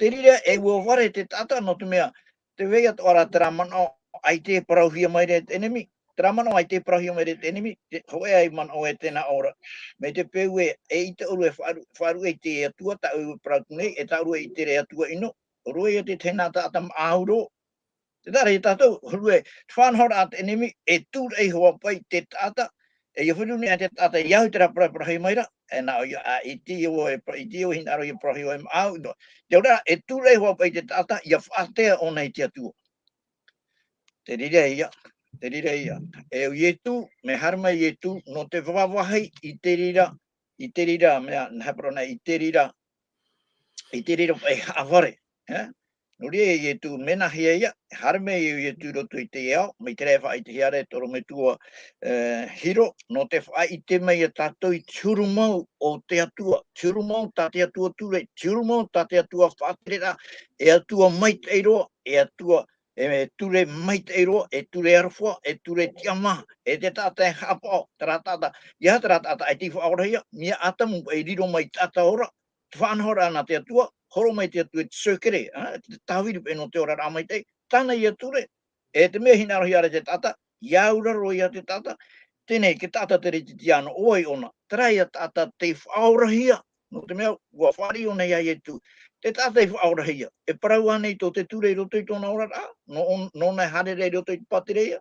Te reira e ʻua vare te taʻata nō te mea, tē vai atoʻa ra terā manaʻo ʻaita e parauhia mai ra e te ʻenemi, terā manaʻo ʻaita e parauhia mai ra e te ʻenemi, te hōʻē ʻaita manaʻo e tē nā ʻō ra. Mai te peu ē, eʻita ʻōrua e faʻaru-, faʻaruʻe i te Atua, tā ʻōrua e parau atu nei, e tā ʻōrua e ʻite ra e atua ʻino, ʻōrua ia te tahi nā taʻata māʻau roa. Tē nā reira tātou, hōʻē, te faʻanahoraʻa a te ʻenemi, e tūraʻi hoʻi paʻi te taʻata, e ʻia feruri na te taʻata, ʻia au i terā parau e parauhia mai ra, e nā ʻō ia, ā, ʻaita ʻō e pa-, ʻaita ʻō hinaʻaro ʻia parauhia e māʻau, ʻino. Te auraʻa, e tūraʻi hoʻi paʻi te taʻata, ʻia faʻatea ʻōna i te Atua. Te reira ïa, te reira ïa. E ʻo Ietu, mea haere mai Ietu, nō te vāvāhi i te reira, i te reira, mea, nā hea parau na, i te reira, i te reira e haʻavare, e? Nō reira, e Ietu, mea nāhea ïa, e haere mai Ietu i roto i te ao, mai te reira e faʻaʻitehia ra e te ʻorometua, e, Hiro, nō te faʻaʻite mai ia tātou i te huru mau o te Atua, te huru mau tā te Atua ture, te huru mau tā te Atua faʻatereraʻa, e Atua maitaʻi roa, e Atua, e ture maitaʻi roa, e ture aroha, e ture tiʻamā, e te taʻata e haʻapaʻo, terā taʻata, ʻeiaha terā taʻata ʻaita i faʻaorahia, mai iā Atamu e riro mai te taʻata ora, te faʻanahoraʻa nā te Atua, horo mai te Atua i te secret, ā, te tāviri paʻi nō te oraraʻa maitaʻi, tāna ïa ture, e te mea hinaʻarohia ra e te taʻata, ʻia auraro ïa te taʻata, teie nei, te taʻata tere i te tiʻa ʻōna, ʻoia ʻōna, terā ïa taʻata tei faʻaorahia, nō te mea, ʻua fāriʻi ʻōna iā Ietu, te taʻata i faʻaorahia, e parau ānei tō te ture i roto i tōna oraraʻa, nō, nōna e haere ra i roto i te pātireia,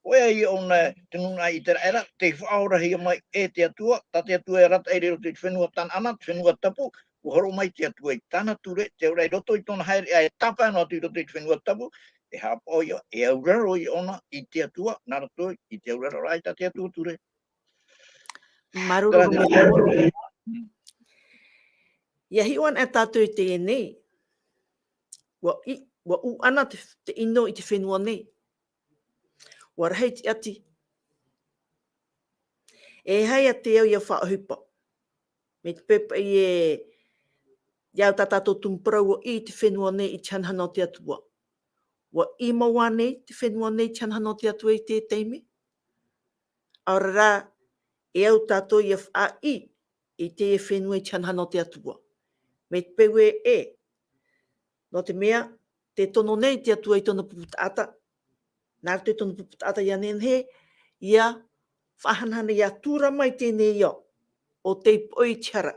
ʻoia ïa ʻōna te nūnaʻa ʻĪteraʻera, tei faʻaorahia mai e te Atua, tā te Atua e arataʻi ra i roto i te fenua Tanaana, te fenua tapu, ʻua horo mai te Atua i tāna ture, te auraʻa i roto i tōna haereʻa e tāpae noa atu i roto i te fenua tapu, e haʻapaʻo ïa, e auraro ïa ʻōna i te Atua, nā roto i te auraroraʻa i tā te Atua ture. Māuruuru. Terā ïa. ʻIa hiʻo anaʻe tātou i teie nei, ʻua ʻī, ʻua ʻū ʻana te, te ʻino i te fenua nei. ʻUa rahi te ʻati. E aha ïa te au ʻia faʻaʻohipa? Mai te peu paʻi e, ʻia au tā tātou tumu parau ʻua ʻī te fenua nei i te hanahana o te Atua. ʻUa ʻī mau ānei te fenua nei i te hanahana o te Atua i teie taime? ʻAore rā, e au tātou ʻia faʻaʻī i teie fenua i te hanahana o te Atua. Mai te peu ē, nō te mea, tē tono nei te Atua i tōna pupu taʻata. Nā roto i tōna pupu taʻata ʻia nehenehe, ʻia faʻahanahana ʻia tura mai teie nei ao, ʻo tei poʻi i te hara.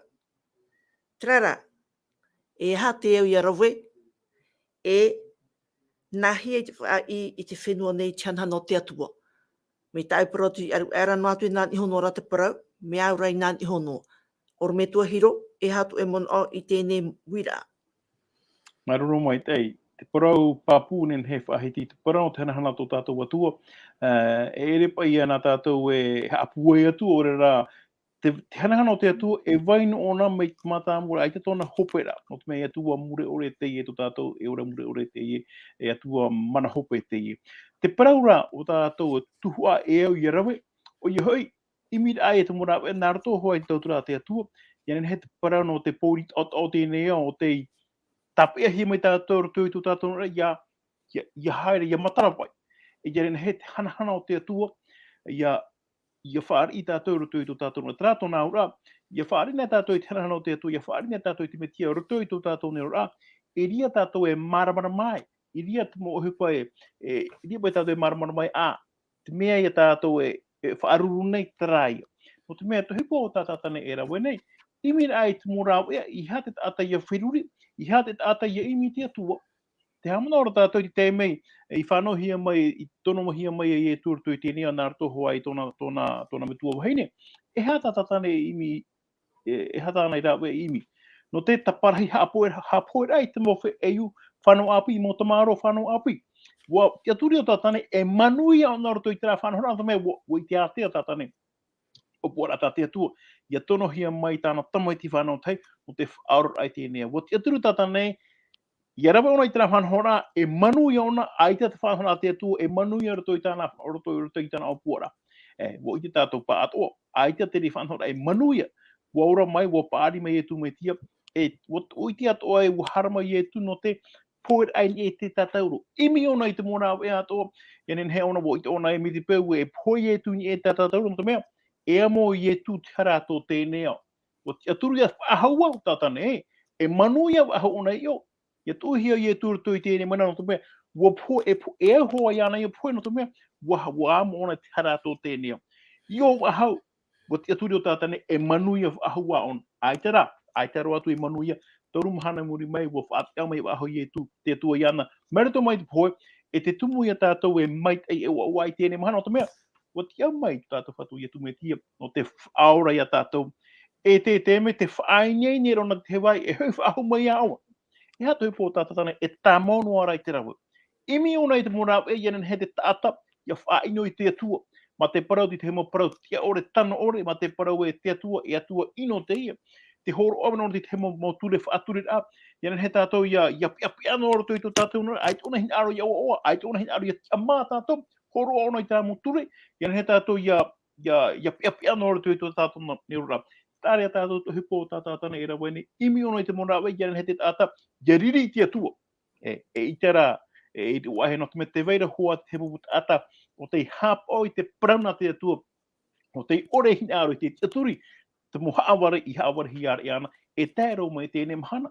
Terā rā, e aha te au ʻia rave, e nāhea i te faʻaʻī i te fenua nei i te hanahana o te Atua. Mai tāʻu parau atu i ʻaru, ʻaore rā noa atu i nā niʻa iho noa ra te parau, mea au rā i nā niʻa iho noa. ʻOrometua Hiro, e aha tō ʻoe manaʻo i teie nei uiraʻa? Māuruuru maitaʻi, te parau pāpū e nehenehe e faʻahiti i te parau o te hanahana o tō tātou Atua, ā, e ʻere paʻi ïa nā tātou e haʻapūai atu, ʻaore rā, te, te hanahana o te Atua e vai noa ʻōna mai te mātāmua ra, ʻaita tōna hope ra, nō te mea e Atua mure ʻore teie tō tātou, e ora mure ʻore teie, e Atua mana hope teie. Te parau rā o tā tātou tuhaʻa e au ʻia rave, ʻoia hoʻi, ʻimiraʻa e te mau rāveʻa nā roto hoʻi i te tauturu a te Atua, ʻia nehenehe te parau nō te pōuri taʻotaʻo teie nei ao, ʻo tei tāpeʻahia mai tātou i roto i tō tātou noʻa ra, ʻia, ʻia, ʻia haere, ʻia matara paʻi. E ʻia nehenehe te hanahana o te Atua, ʻia, ʻia fāriʻi tātou i roto i tō tātou noʻa ra, terā tōna auraʻa, ʻia fāriʻi nei tātou i te hanahana o te Atua, ʻia fāriʻi nei tātou i te Metia i roto i tō tātou nei oraraʻa, e ʻere ia tātou e māramarama ai, e ʻere ia te mau ʻohipa e, e, e ʻere ia paʻi tātou e māramarama ai, ā, te mea ia tātou e, e faʻaruru nei terā ïa. Nō te mea te ʻohipa o tā tātou nei e rave nei, ʻimiraʻa i te mau rāveʻa, ʻeiaha te taʻata ʻia feruri, ʻeiaha te taʻata ʻia ʻimi i te Atua. Tē haʻamanaʻo ra tātou i te taime, e, i fānauhia mai, i tonohia mai e Ietu i roto i teie nei ao nā roto hoʻi i tōna, tōna, tōna metua vahine. E aha tā tātou nei e ʻimi, e, e aha tāna i rāveʻa e ʻimi. Nō te taparahi haʻapohe, haʻapoheraʻa i te mau fe-, ʻeiū fānau ʻāpī, mau tamaroa fānau ʻāpī. ʻUa tiʻaturi ʻo Tātane e manuia ʻōna i roto i terā faʻanahoraʻa, nō te mea ʻua, ʻua ʻite ātea Tātane. ʻŌpuaraʻa tā te Atua, ʻia tonohia mai tāna tamaiti fānau tahi, nō te faʻaoraraʻa i teie nei ao. ʻUa tiʻaturi ʻo Tātane, ʻia rave ʻōna i terā faʻanahoraʻa, e manuia ʻōna, ʻaita te faʻanahoraʻa a te Atua, e manuia i roto i tāna, roto, roto i tāna ʻōpuaraʻa. E, ʻua ʻite tātou pāʻātoʻa, ʻaita terā faʻanahoraʻa e manuia, ʻua ora mai, ʻua paʻari mai Ietu Metia, e, ʻua, ʻua ʻite atoʻa ē, ʻua haere mai Ietu nō te pohe raʻa i niʻa i te tātauro. ʻImi ʻōna i te mau rāveʻa atoʻa, ʻia nehenehe ʻōna, ʻua ʻite ʻōna ē mai te peu ē, e pohe Ietu i niʻa i te tātauro, nō te mea, e amo Ietu te hara atoʻa o teie nei ao. ʻUa tiʻaturi ʻo Tātane, e manuia faʻahou ʻōna i ʻō. ʻIa tuʻuhia Ietu i roto i teie nei mahana, nō te mea, ʻua pohe, e po-, e au hoʻi iāna ʻia pohe, nō te mea, ʻua, ʻua amo ʻōna te hara atoʻa o teie nei ao. I ʻō faʻahou, ʻua tiʻaturi ʻo Tātane e manuia faʻahou ʻōna. ʻAita rā, ʻaita roa atu e manuia, toru mahana i muri mai, ʻua faʻatiʻa mai faʻahou Ietu, te Atua iāna. Mai roto mai te pohe, e te tumu ia tātou e maitaʻi e ʻoaʻoa i teie nei mahana, nō te mea, ʻua tiʻa mai tō tātou Fatu Ietu Metia, nō te faʻaora ia tātou. E te, te mea te faʻaineine rā ʻōna te vai, e hoʻi faʻahou mai iā ʻoe. E aha te ʻohipa o Tātane e tāmau noa ra i te rave. ʻImi ʻōna i te mau rāveʻa, ʻia nehenehe te taʻata, ʻia faʻaʻino i te Atua. Mā te parau, te tahi mau parau, tiʻa ʻore, tano ʻore, mā te parau ē te Atua, e Atua ʻino teie. te hōroʻa nō te, te mau, mau ture faʻatureraʻa, ʻia nehenehe tātou ʻia, ʻia peʻapeʻa nō roto i tō tātou nō, ʻaita ʻōna hinaʻaro ʻia ʻoaʻoa, ʻaita ʻōna hinaʻaro ʻia tiʻamā tātou, hōroʻa ʻōna i terā mau ture, ʻia nehenehe tātou ʻia, ʻia, ʻia peʻapeʻa nō roto i tō tātou nā, nā oraraʻa. Tāʻere tātou te ʻohipa o tā Tātana e rave nei, ʻimi ʻōna i te mau rāveʻa, ʻia nehenehe te taʻata, ʻia riri i te Atua. E, eʻita rā, e, i te vāhi nō te mea tē vai ra hoʻi te mau taʻata, ʻo tē haʻapaʻo i te parau nā te Atua, ʻo tē ʻore hinaʻaro i te tiʻaturi, te mau haʻavare i haʻavarehia ra iāna, e tae roa mai i teie mahana.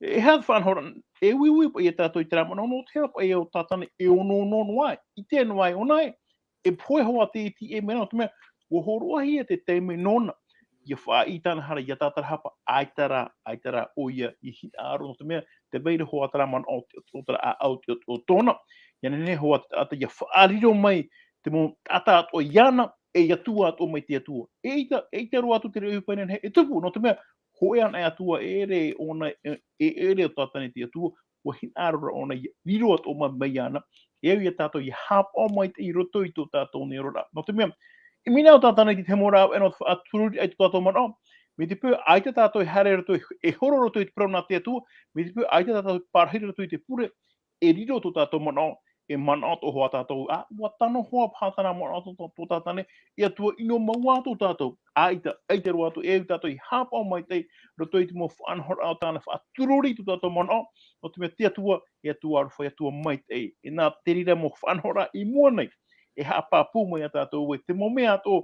E aha te faʻanahoraʻa, e uiui paʻi ia tātou i terā manaʻo nō te aha paʻi ʻo Tātana e ono noa noa ai, ʻite noa ai ʻōna ē, e pohe hoʻi te iti e mea nō te mea, ʻua hōroʻahia te taime nōna, ʻia faʻaʻī tāna hara, ʻia tātarahapa, ʻaita rā, ʻaita rā, ʻoia i hinaʻaro nō te mea, tē vai ra hoʻi terā manaʻo, o terā ʻāʻau, o, o tōna, ʻia nehenehe hoʻi te taʻata, ʻia faʻariro mai, te mau taʻata atoʻa iāna, e Atua atoʻa mai te Atua. ʻEita, ʻeita roa atu te reira ʻohipa e nehenehe e tupu, nō te mea, hōʻē anaʻe Atua, e ʻere ʻōna, e, e ʻere ʻo Tātana i te Atua, ʻua hinaʻaro ra ʻōna ʻia riro atoʻa mai, mai iāna, e au ia tātou ʻia haʻapaʻo maitaʻi i roto i tō tātou nei oraraʻa. Nō te mea, ʻimi na ʻo Tātana i te mau rāveʻa nō te faʻatururaʻa i tō tātou manaʻo, mai te peu ʻaita tātou e haere roto i, e horo roto i te parau nā te Atua, mai te peu ʻaita tātou e pārahi roto i te pure, e riro tō tātou manaʻo, e manaʻo atoʻa hoʻi tātou, ā, ʻua tano hoʻi paha terā manaʻo tō, tō, tō Tātana, e Atua ʻino mau ā tō tātou, ʻaita, ʻaita roa atu, e au tātou ʻia haʻapaʻo maitaʻi, roto i te mau faʻanahoraʻa o tāna faʻaturori tō tātou manaʻo, nō te mea te Atua, e Atua aroha, e Atua maitaʻi, e nā te reira mau faʻanahoraʻa i mua nei, e haʻapāpū mai ia tātou ē, te mau mea atoʻa,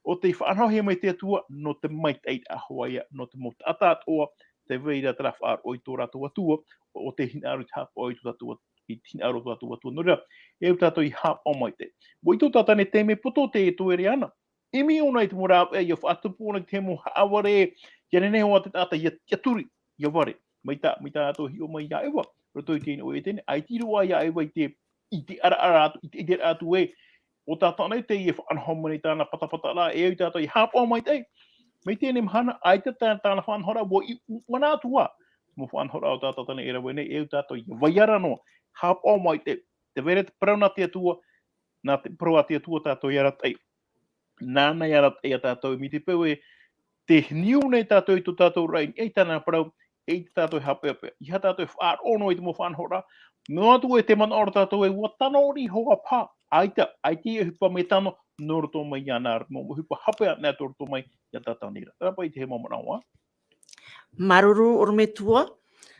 ʻo tē faʻanahohia mai te Atua, nō te maitaʻi atoʻa ia, nō te mau taʻata atoʻa, tē vai ra terā faʻaroʻo i tō rātou Atua, ʻo tē hinaʻaro i te haʻapaʻo i tō tātou, i te hinaʻaro i tō tātou Atua. Nō reira, e au tātou ʻia haʻapaʻo maitaʻi. ʻUa ʻite ʻo Tātana te taime poto tē toe ʻere ana. ʻImi ʻōna i te mau rāveʻa, ʻia faʻatupu ʻōna i te mau haʻavare, ʻia nehenehe hoʻi te taʻata ʻia, ʻia tiʻaturi, ʻia vare. Mai tā, mai tā rātou hiʻo mai iā Eva, roto i te ʻīnaʻi o Etene, ʻaita i roaʻa iā Eva i te, i te ʻaraʻara atu, i te, i te ʻiteraʻa atu ē, ʻo Tātana teie e faʻanaho mai nei tāna patapataraʻa, e au tātou ʻia haʻapaʻo maitaʻi. Mai teie mahana, ʻaita tā, tāna faʻanahoraʻa, ʻua i, ʻua nā atu ā. Mau faʻanahoraʻa o tā Tātana e rave nei, e au tātou ʻia vai ra noa, haʻapaʻo maitaʻi. Tē vai ra te parau nā te Atua, nā te parau a te Atua tātou e arataʻi. Nāna e arataʻi ia tātou, mai te peu ē, tē niu nei tātou i tō tātou raʻi, i niʻa i tāna parau, ʻeita tātou e haʻapeʻapeʻa. ʻEiaha tātou e faʻaroʻo noa i te mau faʻanahoraʻa, noa atu ē te manaʻo ra tātou ē, ʻua tano riʻi hoʻi paha, ʻaita, ʻaita e ʻohipa mea tano, nō roto mai iāna, mau ʻohipa hape anaʻe tō roto mai ia Tātana ra. Terā paʻi te mau manaʻo ā. Māuruuru ʻorometua,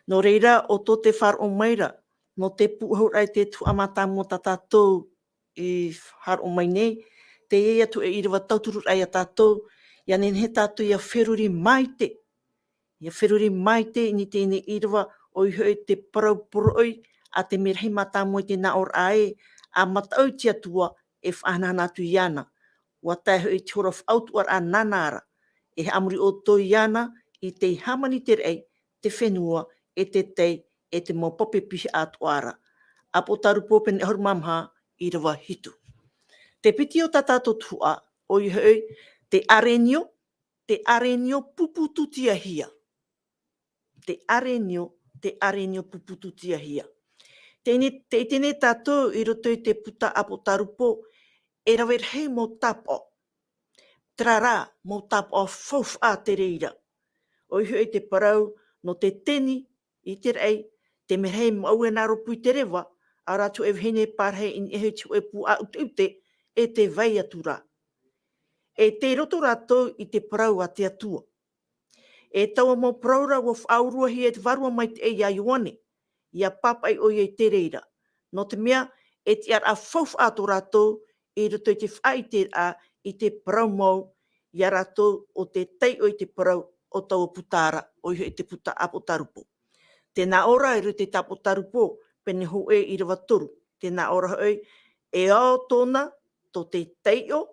nō reira ʻo tō te faʻaroʻo mai ra, nō te pūʻohuraʻa i te tuhaʻa mātāmua tā tātou i faʻaroʻo mai nei, teie atu e ʻīrava tauturuʻraʻa ia tātou, ʻia nehenehe tātou ʻia feruri maitaʻi, ʻia feruri maitaʻi i niʻa i teie ʻīrava, ʻoia hoʻi te parau poroʻi a te merahi mātāmua i te nāʻōraʻa ē, ʻa mataʻu i te Atua e faʻahanahana atu iāna. ʻUa tae hoʻi te hora faʻautuʻaraʻa nāna ra, e haʻamori ʻoutou iāna i te hāmani i te raʻi, te fenua, e te tei, e te mau pape piha atoʻa ra. ʻApotarupo pene ʻahuru mā maha, ʻīrava hitu. Te piti o tā tātou tuhaʻa, ʻoia hoʻi, te ʻarenio, te ʻarenio pupututiahia. Te ʻarenio, te ʻarenio pupututiahia. Teie, tē ʻite nei tātou i roto i te puta ʻApotarupo, e rave rahi mau tāpaʻo. Terā rā, mau tāpaʻo faufaʻa te reira. ʻOia hoʻi te parau, nō te teni i te raʻi, te merahi mau e nā rōpū i te reva, ʻaore atu e vahine pārahi i niʻa i te hōʻē pū ʻāʻuteʻute, e tē vai atu ra. E tei roto rātou i te parau a te Atua. E taua mau parau ra ʻua faʻauruahia e te Vārua Maitaʻi ia Ioane, ʻia pāpaʻi ʻoia i te reira. Nō te mea, e tiʻaraʻa faufaʻa tō rātou, i roto i te faʻaʻiteraʻa i te parau mau, ia rātou ʻo tē taiʻo i te parau o taua puta ra, ʻoia hoʻi te puta ʻApotarupo. Tē nā ʻō ra i roto i te ʻApotarupo, pene hōʻē ʻīrava toru. Tē nā ʻō ra hoʻi, e ao tōna, tō te taiʻo,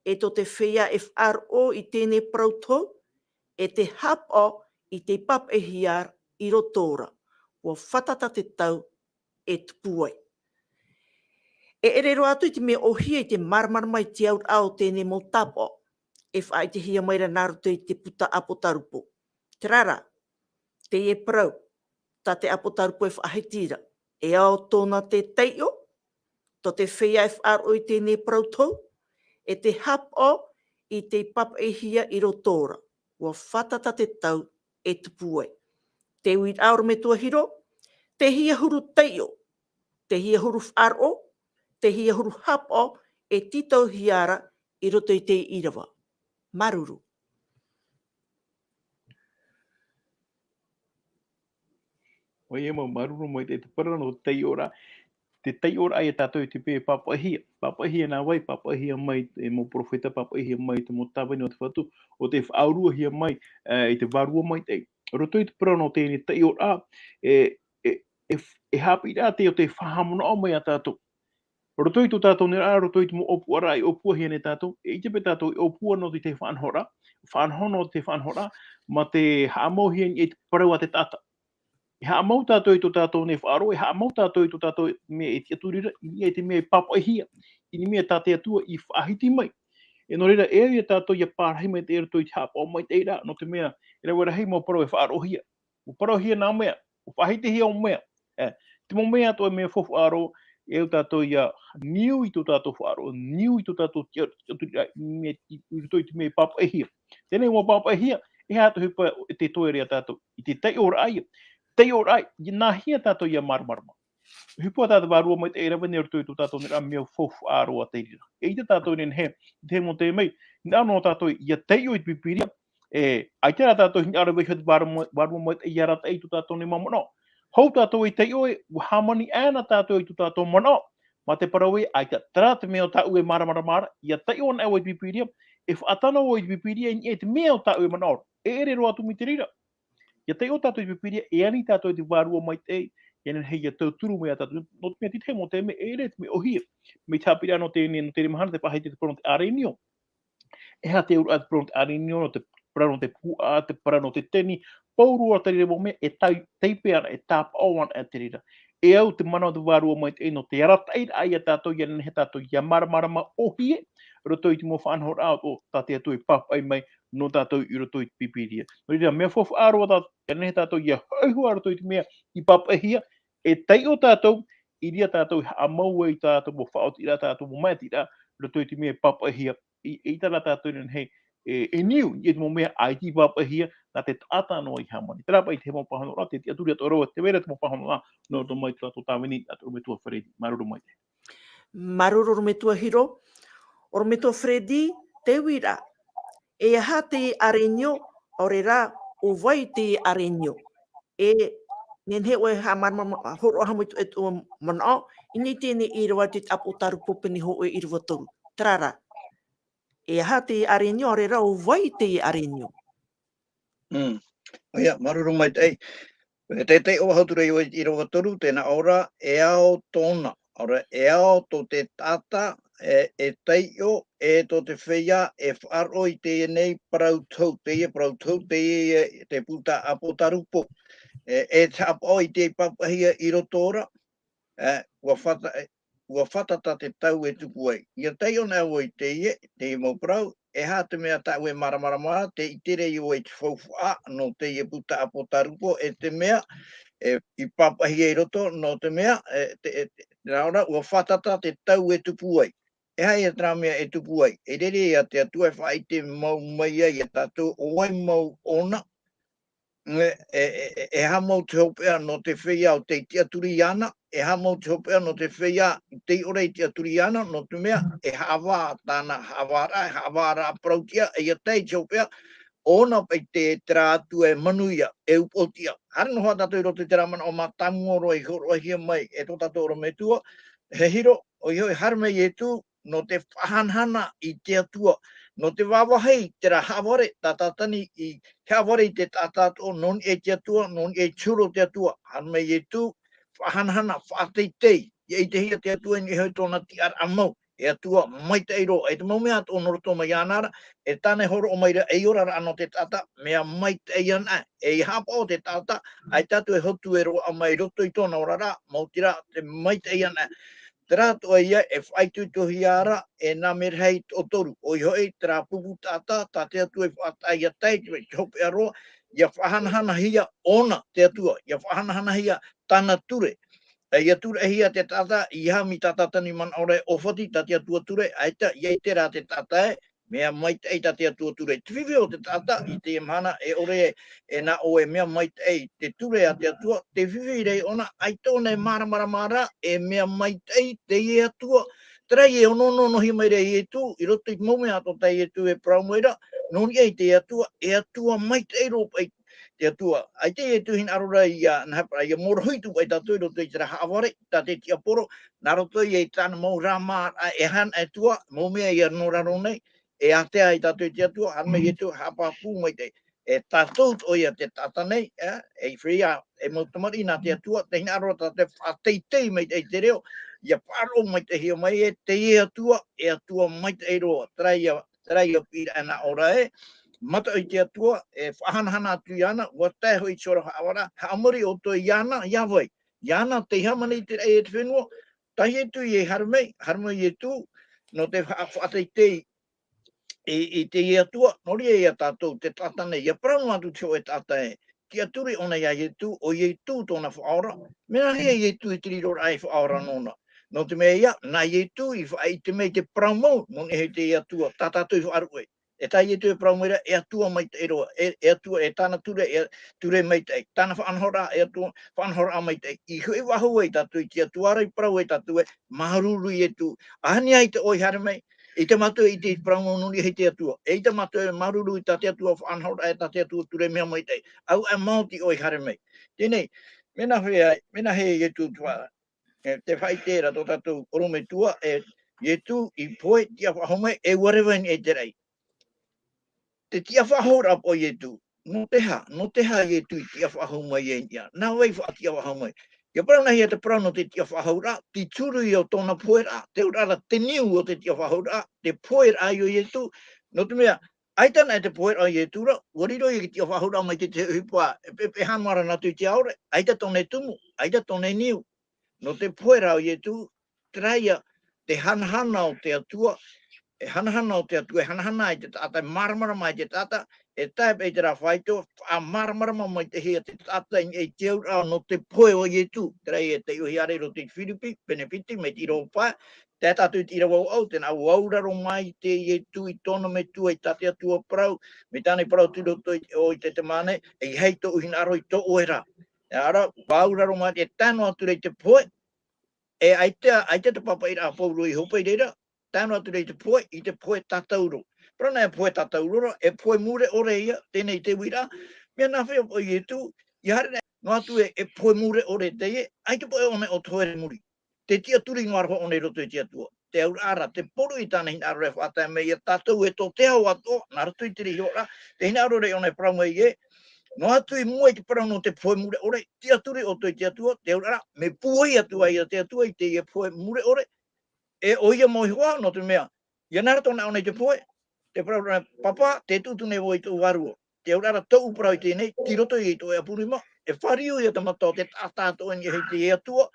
e tō te feiā e faʻaroʻo i teie parau tohu, e te haʻapaʻo i tei pāpaʻihia i roto ra. ʻUa fātata te tau e tupu ai. E ʻere roa atu i te mea ʻōhie i te māramarama i te auraʻa o teie mau tāpaʻo, e faʻaʻitehia mai ra nā roto i te puta ʻApotarupo. Terā rā, teie parau, tā te ʻApotarupo e faʻahiti ra, e ao tōna te taiʻo, tō te feiā e faʻaroʻo i teie parau tohu, e te haʻapaʻo i tei pāpaʻihia i roto ra. ʻUa fātata te tau e tupu ai. Te uiraʻa ʻorometua Hiro, te hia huru taiʻo, te hia huru faʻaroʻo, te hia huru hapaʻo e tītauhia ra i roto i te ʻīrava. Māuruuru. ʻOia mau, māuruuru maitaʻi te parau nō te taiʻoraʻa. Te taiʻoraʻa ia tātou i te peu e pāpaʻihia. Pāpaʻihia nā vai, pāpaʻihia mai e mau perofeta, pāpaʻihia mai te mau tāvini o te Fatu, ʻo tē faʻauruahia mai, e, i te vārua maitaʻi. Roto i te parau nō teie taiʻoraʻa, e, e, e, e haʻapiʻiraʻa teie ʻo tē faʻahaʻamanaʻo mai ia tātou. Roto i tō tātou nei rā, roto i te mau ʻōpuaraʻa i ʻōpuahia nei tātou, e ʻite paʻi tātou i ʻōpua nō te faʻanahoraʻa, faʻanaho nō te faʻanahoraʻa, mā te haʻamauhia i te parau a te taʻata. E haʻamau tātou i tō tātou nei faʻaroʻo, e haʻamau tātou i tō tātou mea e tiʻaturi ra, i niʻa i te mea e pāpaʻihia, i niʻa i te mea tā te Atua i faʻahiti mai. E nō reira, e au ia tātou ʻia pārahi mai i roto i te haʻapaʻo maitaʻi ra, nō te mea, e rave rahi mau parau e faʻaroʻohia. ʻUa parauhia nā mea, ʻua faʻahitihia ʻo mea. E, te mau mea atoʻa e mea faufaʻa roa, e au tātou ʻia niu i tō tātou faʻaroʻo, niu i tō tātou tia-, tiʻaturiraʻa, i mea, i, i roto i te mea e pāpaʻihia. Teie nei ʻua pāpaʻihia, e aha te ʻohipa e tē toe ra ia tātou, i te taiʻoraʻa ia. Taiʻoraʻa, i nāhea tātou ʻia māramarama. ʻOhipa tā te Vārua Maitaʻi e rave nei roto i tō tātou nei rā mea faufaʻa roa te reira. E ʻite tātou nei, e, i te mau taime, nā ʻō tātou ʻia taiʻo i te Pīpīria, e, ʻaita rā tātou hinaʻaro e vaiiho te Vārua Mai-, Vārua Maitaʻi ʻia arataʻi i tō tātou nei manaʻo. Hou tātou e taiʻo ē, ʻua hāmani aʻena tātou i tō tātou manaʻo. Mā te parau ē, ʻaita, terā te mea ʻo tāʻu e māramarama ra, ʻia taiʻo ana vau i te Pīpīria, e faʻatano vau i te Pīpīria i niʻa i te mea ʻo tāʻu e manaʻo ra. E ʻere roa atu mai te reira. ʻIa taiʻo tātou i te Pīpīria, e ani tātou i te Vārua Maitaʻi, ʻia nehenehe ʻia tauturu mai ia tātou. Nō te mea, te tahi mau taime, e ʻere te mea ʻōhie. Mai te haʻapiʻiraʻa nō teie, nō teie mahana, te faʻahiti te parau nō te ʻarenio. E aha te auraʻa te parau nō te ʻarenio, nō te parau nō te puaʻa, te parau nō te teni, pauroa te reira mau mea, e tai-, taipe ana, e tāpaʻo ana te reira. E au te mana o te Vārua Maitaʻi nō te arataʻiraʻa ia tātou, ʻia nehenehe tātou ʻia māramarama ʻōhie, roto i te mau faʻanahoraʻa o tā te Atua i pāpaʻi mai nō tātou i roto i te Pīpīria. Nō reira, mea faufaʻa roa tā, ʻia nehenehe tātou ʻia hoʻihia roto i te mea i pāpaʻihia, e taiʻo tātou, i reira tātou e haʻamau ai tātou mau faʻaotiraʻa, tātou mau maitaʻiraʻa, roto i te mea e pāpaʻihia, i, i terā tātou e nehenehe, e, e niu, i te mau mea ʻaita i pāpaʻihia, nā te taʻata noa i hāmani. Terā paʻi te mau pāhonoraʻa, te tiʻaturi atoʻa roa, tē vai ra te mau pāhonoraʻa, nō roto mai tō tātou tāvini, ʻorometua Freddy, māuruuru maitaʻi. Māuruuru ʻorometua Hiro, ʻorometua Freddy, te uiraʻa. E aha te ʻarenio, ʻaore rā, ʻo vai te ʻarenio. E nehenehe ʻoe e haʻamāramarama, hōroʻa haʻamau i tō, e tō manaʻo, i niʻa i teie ʻīrava te Apotarupo pene hōʻē ʻīrava toru. Terā rā. E aha te ʻarenio, ʻaore rā, ʻo vai te ʻarenio. Mm. ʻOia, māuruuru maitaʻi. E teitei ʻo vau atu ra i ʻīrava toru, tē nā ʻō ra, e ao tōna. ʻAore, e ao tō te taʻata, e, e taiʻo, e tō te feiā, e faʻaroʻo i teie nei parau tohu, teie parau tohu, teie te puta Apotarupo. E, e te haʻapaʻo i te pāpaʻihia i roto ra, e, ʻua fata-, e, ʻua fātata te tau e tupu ai. ʻIa taiʻo ana vau i teie, teie mau parau, e aha te mea tāʻu e māramarama ra, tē ʻite ra vau i te faufaʻa nō teie puta Apotarupo, e te mea, e, i pāpaʻihia i roto, nō te mea, e, te, e, te, nā ʻō ra, ʻua fātata te tau e tupu ai. E aha ia terā mea e tupu ai? E rere ia te Atua e faʻaʻite mau mai ai ia tātou ʻo vai mau ʻōna, e, e, e, e haʻamau te hopeʻa nō te feiā ʻo tē tiʻaturi iāna, e haʻamau te hopeʻa nō te feiā tei ʻore i tiʻaturi iāna, nō te mea, e haʻavā tāna haʻavāraʻa, e haʻavāraʻa parautiʻa, e ʻia tae i te hopeʻa, ʻōna paʻi te, terā Atua e manuia, e upoʻotiʻa. Haere noa tātou i roto i terā manaʻo mātāmua roa i hōroʻahia mai e tō tātou ʻorometua, e Hiro, ʻoia hoʻi, haere mai Ietu, nō te faʻahanahana i te Atua, nō te vāvāhi i terā haʻavare, Tātātani i haʻavare i te taʻata atoʻa, nō niʻa i te Atua, nō niʻa i te huru o te Atua, haere mai Ietu, faʻahanahana, faʻateitei, ʻia ʻitehia te Atua i niʻa hoʻi i tōna tiʻaraʻa mau, e Atua maitaʻi roa, e te mau mea atoʻa nō roto mai iāna ra, e tāna e hōroʻa mai ra, ei oraraʻa nō te taʻata, mea maitaʻi ana, e haʻapaʻo te taʻata, ʻaita atu e hotu e roaʻa mai roto i tōna oraraʻa, maoti rā, te maitaʻi ana. Terā atoʻa ia e faʻaitoitohia ra, e nā mea rahi toʻotoru. ʻOia hoʻi, terā pupu taʻata, tā te Atua i faʻataʻa ʻia tae i te, te hopeʻa roa, ʻia faʻahanahanahia ʻōna te Atua, ʻia faʻahanahanahia tāna ture. E, ʻia tureʻahia te taʻata, ʻeiaha mai Tātātani manaʻo ra e ʻōfati, tā te Atua ture, ʻaita, ʻia ʻite rā te taʻata ē, mea maitaʻi tā te Atua ture. Te fifi o te taʻata i te mahana, e ʻore e nā ʻō e mea maitaʻi te ture a te Atua, te fifi rei ʻōna, ʻaita ʻōna e māramarama ra, e mea maitaʻi te Atua. Terā e onoono noa mai ra Ietu, i roto i te mau mea atoʻa tā Ietu e parau mai ra, nō niʻa i te Atua, e Atua maitaʻi roa paʻi te Atua. ʻAita Ietu hinaʻaro ra ia, nā hea paʻi, ia mōrohi atu paʻi tātou i roto i terā haʻavare, tā te tiaporo, nā roto ia i tāna mau rāmā, e hana e tua, mau mea ia nō raro nei, e ātea ai tātou i te Atua, haere mai Ietu, haʻapāpū maitaʻi. E tātou atoʻa ia te taʻata nei, e, e feiā, e mau tamariʻi nā te Atua, tē hinaʻaro ra tātou e faʻateitei maitaʻi i te reo, ia faʻaroʻo maitaʻihia mai e te Atua, e Atua maitaʻi roa, terā ia, terā ia piʻiraʻa nā ʻō ra e, mataʻu i te Atua, e faʻahanahana atu iāna, ʻua tae hoʻi i te hora haʻavare, haʻamori ʻoutou iāna, ia vai. Iāna, tei hāmani i te raʻi e te fenua, tā Ietu i haere mai, haere mai Ietu, nō te fa-, faʻateitei i, i te Atua, nō reira ia tātou, te taʻata nei, ia parau noa atu te hōʻē taʻata ē, tiʻaturi ʻōna ia Ietu, ʻo Ietu tōna faʻaora, mea nāhea Ietu i te riroraʻa e faʻaora nōna. Nō te mea ia, nā Ietu i faʻaʻite mai te parau mau, nō niʻa i te Atua, tā tātou i faʻaruʻe. E tā Ietu e parau mai ra, e Atua maitaʻi roa, e, e Atua, e tāna ture, e ture maitaʻi, tāna faʻanahoraʻa, e Atua, faʻanahoraʻa maitaʻi. I hoʻi faʻahou ai tātou i te Atua ra i parau ai tātou ē, māuruuru Ietu. ʻAhani ʻaita ʻoe i haere mai, ʻaita mātou e ʻite i te parau mau nō niʻa i te Atua. ʻAita mātou e māuruuru i tā te Atua faʻanahoraʻa, e tā te Atua ture mea maitaʻi. ʻAuaʻe maoti ʻoe i haere mai. Teie nei, mea nāhea, mea nāhea Ietu te fa-, e, te faʻaʻite ra tō tātou ʻorometua, e Ietu i pohe, tiʻa faʻahou mai, e ʻua reva i niʻa i te raʻi. Te tiʻa faʻahouraʻa paʻi o Ietu. Nō te aha, nō te aha Ietu i tiʻa faʻahou mai ai i niʻa? Nā vai faʻatiʻa faʻahou mai? ʻIa parau nāhea te parau nō te tiʻa faʻahouraʻa, te turu ia o tōna poheraʻa, te auraʻa ra te niu o te tiʻa faʻahouraʻa, te poheraʻa ia o Ietu, nō te mea, ʻaita anaʻe te poheraʻa o Ietu ra, ʻua riro ia i te tiʻa faʻahouraʻa mai te, te ʻohipa, e, e, e haʻamāuruuru atu i te ao ra, ʻaita tōna e tumu, ʻaita tōna e niu. Nō te poheraʻa o Ietu, terā ia, te hanahana o te Atua, e hanahana o te Atua, e hanahana ai te taʻata, e māramarama ai te taʻata, e tae paʻi i terā faito, faʻamāramarama maitaʻihia te taʻata i, i te auraʻa nō te pohe o Ietu, terā ia te ʻohipa i roto i Firipi, pene piti, mai te ʻīrava pae, tae tātou i te ʻīrava vaʻu, tē nā ʻua auraro mai te Ietu i tōna metua i tā te Atua parau, mai tāna i parau atu i roto i, ʻo i te Ietemane, ʻeiaha tōʻu hinaʻaro i tō ʻoe rā. ʻE ʻara, ʻua auraro mai, e tae noa atu ra i te pohe, e ʻaita, ʻaita te pāpaʻiraʻa a Pauro i hōpoi i reira, tae noa atu ra i te pohe, i te pohe tātauro. Parau nā e pohe tātauro ra, e pohe mure ʻore ia, teie nei te uiraʻa, mea nāhea paʻi o Ietu, ʻia haere noa atu e, e pohe mure ʻore teie, ʻaita paʻi ʻōna e ʻoto i muri. Te tiʻaturi noa roa ʻōna i roto i te Atua. Te auraʻa ra, te poro i tāna hinaʻaro e faʻatae mai ia tātou e tō te ao atoʻa, nā roto i te riroraʻa, te hinaʻaro ra ʻōna e parau mai ē, noa atu i mua i te parau nō te pohe mure ʻore, tiʻaturi ʻoutou i te Atua, te auraʻa ra, mea pūai atu ai ia te Atua i teie pohe mure ʻore, e ʻoia mau iho ā, nō te mea, ʻia nā roto anaʻe ʻōna i te pohe, te parau ra, Pāpā, tē tuʻutuʻu nei vau i tōʻu vārua. Te auraʻa ra tōʻu parau i teie nei, tei roto ia i tō ʻoe ʻapu rima, e fāriu ia te mata o te taʻata atoʻa i niʻa i te Atua,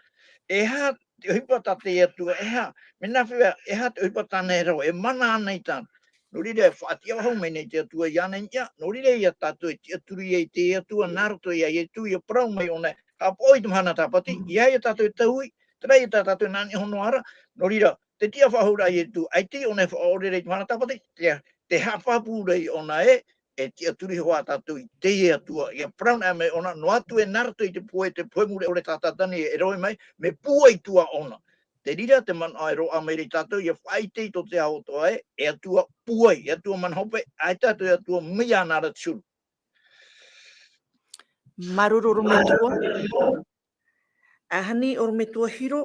e aha te ʻohipa tā te Atua, e aha, mea nāhea, e aha te ʻohipa tāna e rave, e mana ana i tāna. Nō reira e faʻatiʻa faʻahou mai nei te Atua iāna i niʻa, nō reira ia tātou e tiʻaturi ai i te Atua nā roto ia Ietu, ʻia parau mai ʻōna, haʻapaʻo i te mahana tāpati, ʻeiaha ia tātou e taui, terā ia tā tātou e nā niʻa iho noa ra, nō reira, te tiʻa faʻahouraʻa a Ietu, ʻaita ʻōna e faʻaʻore ra i te mahana tāpati, te, te haʻapāpū ra ʻōna ē, e tiʻaturi hoʻi tātou i te Atua, ʻia parau anaʻe mai ʻōna, noa atu e nā roto i te pohe, te pohe mure ʻore Sātane e rave mai, mea pūai atu ʻōna. Te reira te manaʻo e roaʻa mai ra ia tātou, ʻia faʻaʻite i tō te ao atoʻa ē, e Atua pūai, e Atua mana hope, ʻaita atoʻa e Atua mea nā ra te huru. Māuruuru ʻorometua. ʻAhani ʻorometua Hiro,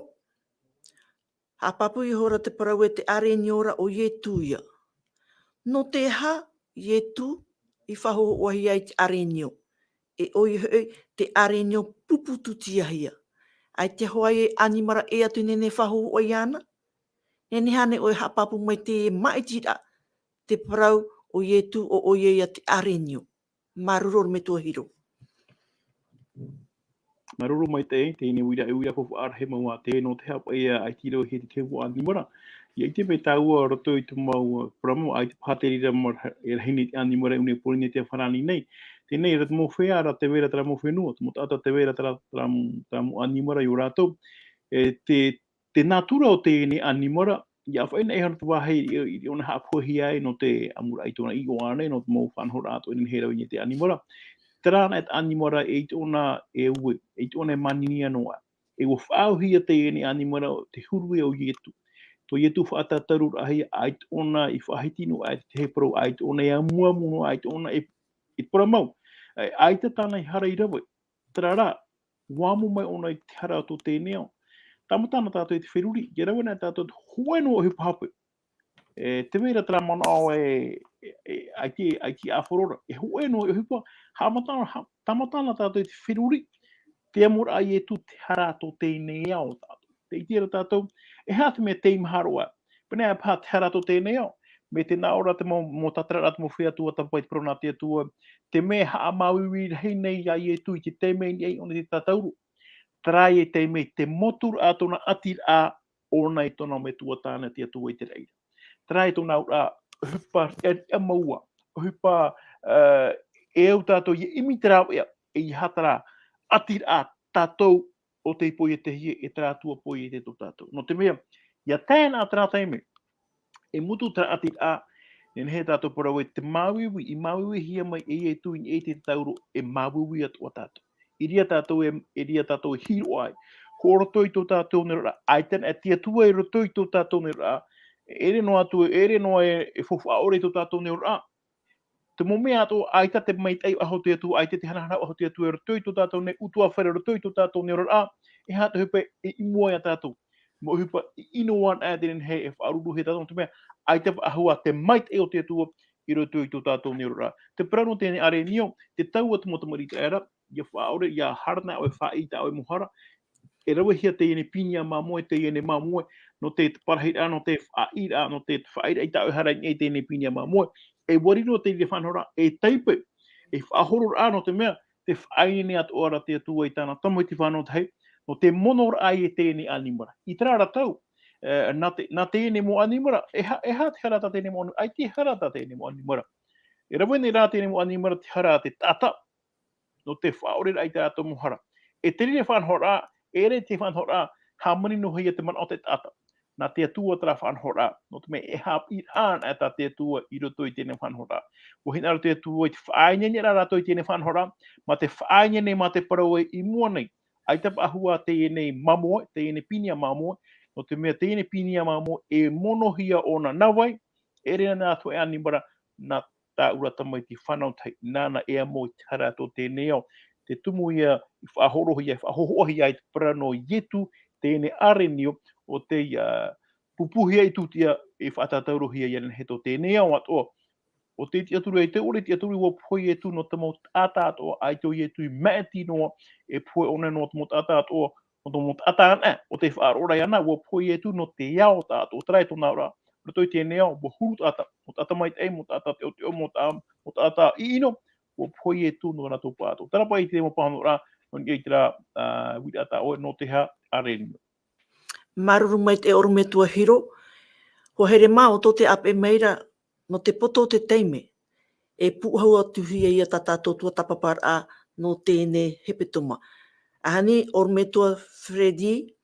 haʻapāpū ihora te parau e te ʻārenio ra ʻo Ietu ia. Nō te aha Ietu i faʻahōhoʻahia ai te ʻārenio? E ʻoia hoʻi te ʻārenio pupu tūtiahia. ʻAita hoʻi e ʻanimara ʻē atu e nehenehe e faʻahōhoʻa iāna? Nehenehe ānei ʻoe e haʻapāpū mai te māʻitiraʻa, te parau ʻo Ietu ʻo ʻoia ia te ʻārenio? Māuruuru ʻorometua Hiro. Māuruuru maitaʻi, teie nei uiraʻa, uiraʻa faufaʻa rahi mau ā teie, nō te aha paʻi ʻaita i rave hia te tahi ʻanimara. ʻIa ʻite mai tāua i roto i te mau, uh, parau mau, ʻaita paha te reira mea, e rahi nei te ʻanimara i ʻUniapōrīnetia farāni nei. Teie nei, rā te mau feiā rā tē vai ra terā mau fenua, te mau taʻata tē vai ra terā, terā mau, terā mau ʻanimara i ō rātou. E te, te nātura o teie nei ʻanimara, ʻia faʻaʻite ʻoia te vāhi i, i, i ʻōna haʻapuhia ai nō te ʻamuraʻa i tōna iʻoa nei, nō te mau faʻanahoraʻa atoʻa e nehenehe e rave i niʻa i te ʻanimara. Terā anaʻe te ʻanimara e ʻite ʻōna e ue, e ʻite ʻōna e māninia noa. E ua faʻaauhia teie nei ʻanimara, te huru ïa o Ietu. Tō Ietu faʻatātaururaʻahia, ʻaita ʻōna i faʻahiti noa aʻe i te tahi parau, ʻaita ʻōna e amuamu noa, ʻaita ʻōna e, e parau mau. E, ʻaita tāna i hara i rave. Terā rā, ʻua amo mai ʻōna i te hara o tō teie nei ao. Tāmata na tātou i te feruri, ʻia rave na tātou te hōʻē noa ʻohipa hape. E, tē vai ra terā manaʻo e, e, e, ʻaita, ʻaita ʻāfaro ra. E hōʻē noa ʻohipa, haʻamata, ha-, tāmata na tātou i te feruri, te amoraʻa a Ietu te hara tō teie nei ao tātou. Tē ʻite ra tātou, e aha te mea tei maha roa. Pēnei paha te hara tō teie nei ao. Mai te nā ʻō ra te mau, mau tātararaʻa, te mau feiā tuatāpapa i te parau nā te Atua, te mea haʻamāuiui rahi nei ia Ietu i te taime i niʻa i ʻōna i te tātauro. Terā e tae mai te moturaʻa tōna ʻatiraʻa ʻōna i tōna metua tāne te Atua i te raʻi ra. Terā e tōna auraʻa, ʻohipa riʻariʻa mau ā, ʻohipa, eh, e au tātou ʻia ʻimi te rāveʻa, e ʻeiaha terā ʻatiraʻa tātou o tei poietehia e terā Atua poiete tō tātou. Nō te mea, ʻia tae na terā taime, e motu terā ʻatiraʻa, nehenehe tātou parau e te māuiui, i māuiuihia mai e Ietu i niʻa i te tātauro, e māuiui atoʻa tātou. I reira tātou e, i reira tātou e hiroʻa ai. Hoʻo roto i tō tātou neroraʻa, ʻaita anaʻe te Atua i roto i tō tātou neroraʻa, e ʻere noa atu, e ʻere noa e, e faufaʻa ʻore i tō tātou neroraʻa. Te mau mea atoʻa, ʻaita te maitaʻi ʻaho o te Atua, ʻaita te hanahana ʻaho o te Atua i roto i tō tātou nei ʻutuāfare, i roto i tō tātou neroraʻa, e aha te ʻohipa i, i mua ia tātou. Mau ʻohipa i, ʻino ana e te nehenehe e faʻaruruhia tātou, nō te mea, ʻaita faʻahou ā te maitaʻi o te Atua i roto i tō tātou neroraʻa. Te parau nō teie nei ʻārenio, te tau a te mau tamariʻi ʻĪteraʻera, ʻia faʻaʻore, ʻia hara na ʻoe, faʻaʻī tā ʻoe mau hara, e ravehia teie nei pinia māmoe, teie nei māmoe, nō te parahiraʻa, nō te faʻaʻīraʻa, nō te faʻaʻīraʻa i tā ʻoe hara i niʻa i teie nei pinia māmoe, e ʻua riro teie nei faʻanahoraʻa, e taipe, e faʻahororaʻa, nō te mea, tē faʻaineine atoʻa ra te Atua i tāna tamaiti fānau tahi, nō te monoraʻa i teie nei ʻanimara. I terā ra tau, eh, nā te, nā teie nei mau ʻanimara, e aha, e aha te hara tā teie nei mau ʻani-, ʻaita e hara tā teie nei mau ʻanimara. E rave nei rā teie nei mau ʻanimara te hara a te taʻata, nō te faʻaʻoreraʻa i tā rātou mau hara. E te reira faʻanahoraʻa, e ʻere te faʻanahoraʻa, hāmani noa hia te manaʻo o te taʻata. Nā te Atua terā faʻanahoraʻa, nō te mea e haʻapiʻiraʻa ana tā te Atua i roto i teie nei faʻanahoraʻa. ʻUa hinaʻaro te Atua i te faʻaineineraʻa rātou i teie nei faʻanahoraʻa, mā te faʻaineine, mā te parau ē i mua nei. ʻAita faʻahou ā teie nei māmoe, teie nei pinia māmoe, nō te mea teie nei pinia māmoe e monohia ʻōna. Nā vai? E ʻere na atu e ʻanimara, nā taua tamaiti fānau tahi, nāna e amo i te hara tō teie nei ao. Te tumu ïa i faʻahorohia, i faʻahōhoʻahia ai te parau nō Ietu, teie nei ʻārenio, ʻo tei, ā, pupuhia i tūtia, e faʻatātaurohia ïa nehenehe tō teie nei ao atoʻa. ʻO tei tiʻaturi ai, tē ʻore tiʻaturi, ʻua pohe Ietu nō te mau taʻata atoʻa, ʻaita ʻo Ietu i maʻiti noa, e pohe ʻōna nō te mau taʻata atoʻa, nō te mau taʻata anaʻe, ʻo tei faʻaroʻo ra iāna, ʻua pohe Ietu nō te ao tātou, terā e tōna auraʻa, roto i teie nei ao, mau huru taʻata, mau taʻata maitaʻi, mau taʻata teʻoteʻo, mau taʻa-, mau taʻata ʻino, ʻua pohe Ietu nō rātou pāʻatoʻa. Terā paʻi te mau pāhonoraʻa, nō niʻa i terā, ā, uiraʻa tā ʻoe, nō te aha, ʻārenio. Māuruuru maitaʻi ʻorometua Hiro, ʻua haere mā ʻoutou tē ʻāpeʻe mai ra, nō te poto o te taime, e pūʻohu atu hia ïa tā tātou tuatāpaparaʻa nō teie nei hepetoma. ʻAhani, ʻorometua Freddy,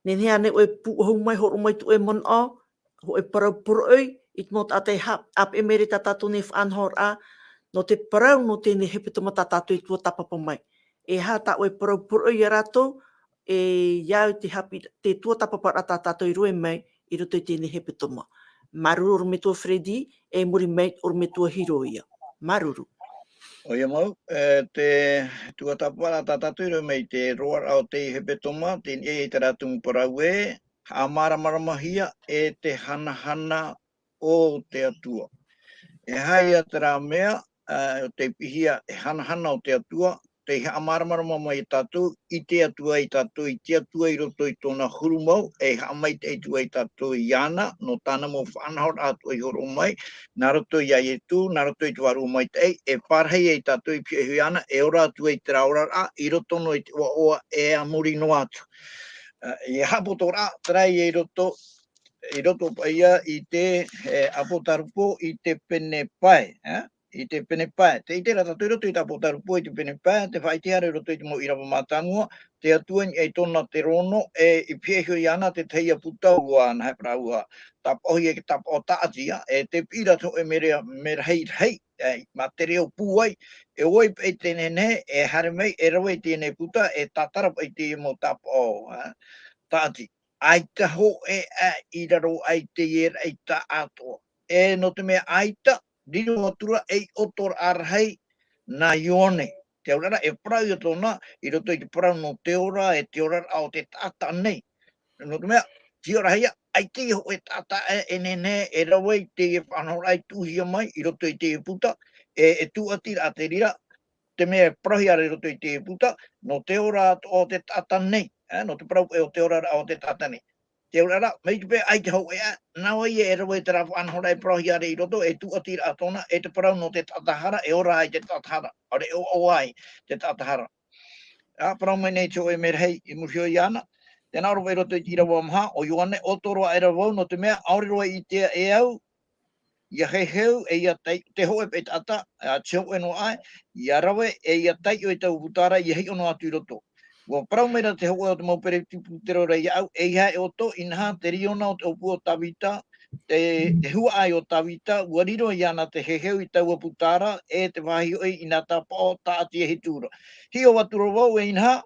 nehenehe ānei ʻoe e pūʻohu mai, hōroʻa mai tō ʻoe manaʻo, hōʻē parau poroʻi, i te mau taʻata e ha-, ʻāpeʻe mai ra i tā tātou nei faʻanahoraʻa, nō te parau nō teie nei hepetoma tā tātou e tuatāpapa mai. E aha tā ʻoe parau poroʻi ia rātou, e, ia au te haʻapiʻi, te tuatāpaparaʻa tā tātou i rave mai, i roto i teie nei hepetoma. Māuruuru ʻorometua Freddy, e muri mai ʻorometua Hiro ïa. Māuruuru. ʻOia mau, e, te tuatāpaparaʻa tā tātou i rave mai i te roaraʻa o te hepetoma, teie nei terā tumu parau ē, haʻamāramaramahia e te hanahana o te Atua. E aha ïa terā mea, ā, ʻo tei piʻihia e hanahana o te Atua, tei haʻamāramarama mai ia tātou i te Atua, ia tātou, i te Atua i roto i tōna huru mau, e haʻamaitaʻi atu ai tātou iāna, nō tāna mau faʻanahoraʻa atoʻa i hōroʻa mai, nā roto ia Ietu, nā roto i te Vārua Maitaʻi, e pārahi ai tātou i pihaʻi iho iāna, e ora atu ai i terā oraraʻa, i roto noa i te ʻoaʻoa, e a muri noa atu. Ā, e haʻapotoraʻa, terā ïa i roto, i roto paʻi ïa i te, e, ʻApotarupo i te pene pae, ā? i te pene pae. Tē ʻite ra tātou i roto i te tāpōtārua pūai i te pene pae, te faʻaʻitehia ra i roto i te mau ʻīrava mātāmua, te Atua i niʻa i tōna terōno, e i pihaʻi iho iāna te tahi ʻāputa ua, nā hea parau ā, tāpaʻo hia e te tāpaʻo tāʻati ā, e te piʻi ra te hōʻē mea, mea rahirahi, e, mā te reo pūai, e ʻoia paʻi te nehenehe, e haere mai, e rave i teie nei puta, e tātara paʻi i teie mau tāpaʻo, ā, tāʻati. ʻAita hōʻē ā i raro aʻe i teie raʻi taʻatoʻa. E nō te mea ʻaita, riro atu ra ei ʻoto rahi nā Ioane. Te auraʻa ra e parau ia tōna, i roto i te parau nō te ora, e te oraraʻa o te taʻata nei. Nō te mea, tiʻa rahi ā, ʻaita hōʻē taʻata e, e nehenehe, e rave i teie faʻanahoraʻa i tuʻuhia mai, i roto i teie puta, e, e tūʻati ra te reira, te mea e parauhia ra i roto i teie puta, nō te ora atoʻa o te taʻata nei, e, nō te parau e o te oraraʻa o te taʻata nei. Te auraʻa ra, mai te peu ʻaita hōʻē ā, nā vai ïa e rave i terā faʻanahoraʻa e parauhia ra i roto, e tūʻati ra tōna, e te parau nō te taʻata hara, e ora ai te taʻata hara, ʻaore e ʻoaʻoa ai te taʻata hara. Ā, parau mai nei te hōʻē merahi i muri iho iāna, tē nā ʻō ra i roto i te ʻīrava maha, ʻo Ioane, ʻoto roa aʻera vau, nō te mea, ʻaore roa i ʻitea e au, ʻia heheu, e ʻia tai-, te hōʻē paʻi taʻata, ā, te hōʻē noa aʻe, ʻia rave, e ʻia taiʻo i taua puta ra, ʻia hiʻo noa atu i roto. ʻUa parau mai ra te hōʻē o te mau peresideni pūtero ra iāʻu, ʻeiaha e ʻoto, inaha, te riona o te ʻōpua o Tavita, te, te huaʻai o Tavita, ʻua riro iāna te heheu i taua puta ra, e te vāhi hoʻi i nā tāpaʻo tāʻati e hitu ra. Hiʻo atu ra vau, e inaha,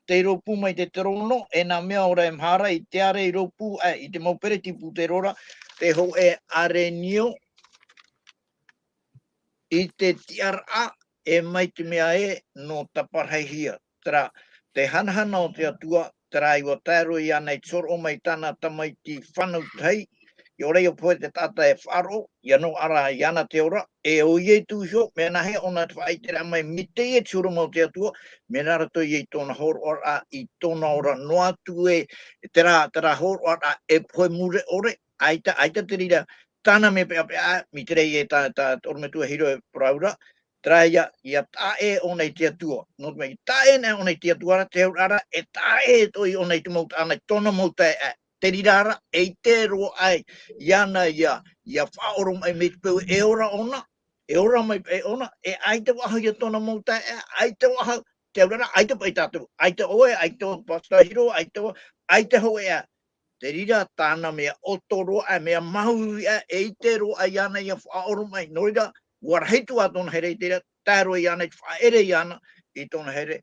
tei rōpū mai te terōno, e nā mea ora e maha ra i te ʻāreʻa i rōpū, ā, i te mau peresideni pūtero ra, te hōʻē ʻārenio, i te tiʻaraʻa, e mai te mea ē nō taparahi hia. Terā, te hanahana o te Atua, terā ʻua tae roa iāna i te hōroʻa mai i tāna tamaiti fānau tahi, ʻia ora ïa pohe te taʻata e faʻaroʻo, ʻia noaʻa ra iāna te ora, e ʻo Ietu iho, mea nāhea ʻōna te faʻaʻiteraʻa mai, mai teie te huru mau o te Atua, mea nā roto ïa i tōna hōroʻaraʻa, i tōna ora noa atu ē, terā, terā hōroʻaraʻa e pohe mure ʻore, ʻaita, ʻaita te reira, tāna mea peʻapeʻa, mai te reira e tā, tā, te ʻorometua Hiro e parau ra, terā ïa, ʻia taʻa ʻē ʻōna i te Atua. Nō te mea, i taʻa ʻē nei ʻōna i te Atua ra, te auraʻa ra, e taʻa ʻē atoʻa ʻōna i te mau taʻata, i tōna mau taeaʻe. Te reira rā, e ʻite roa aʻe, iāna ïa, ʻia faʻaoromaʻi mai te peu e ora ʻōna, e ora mai paʻi ʻōna, e ʻaita faʻahou ïa tōna mau taeaʻe, ʻaita faʻahou, te auraʻa ra, ʻaita paʻi tātou, ʻaita ʻoe, ʻaita Pastor Hiro, ʻaita, ʻaita hōʻē ā. Te reira tāna mea ʻoto roa aʻe, mea mahuʻi aʻe, e ʻite roa aʻe iāna ʻia faʻaoromaʻi. Nō reira, ʻua rahi atu ā tōna here i te reira, tae roa iāna i te faʻaʻere iāna i tōna here,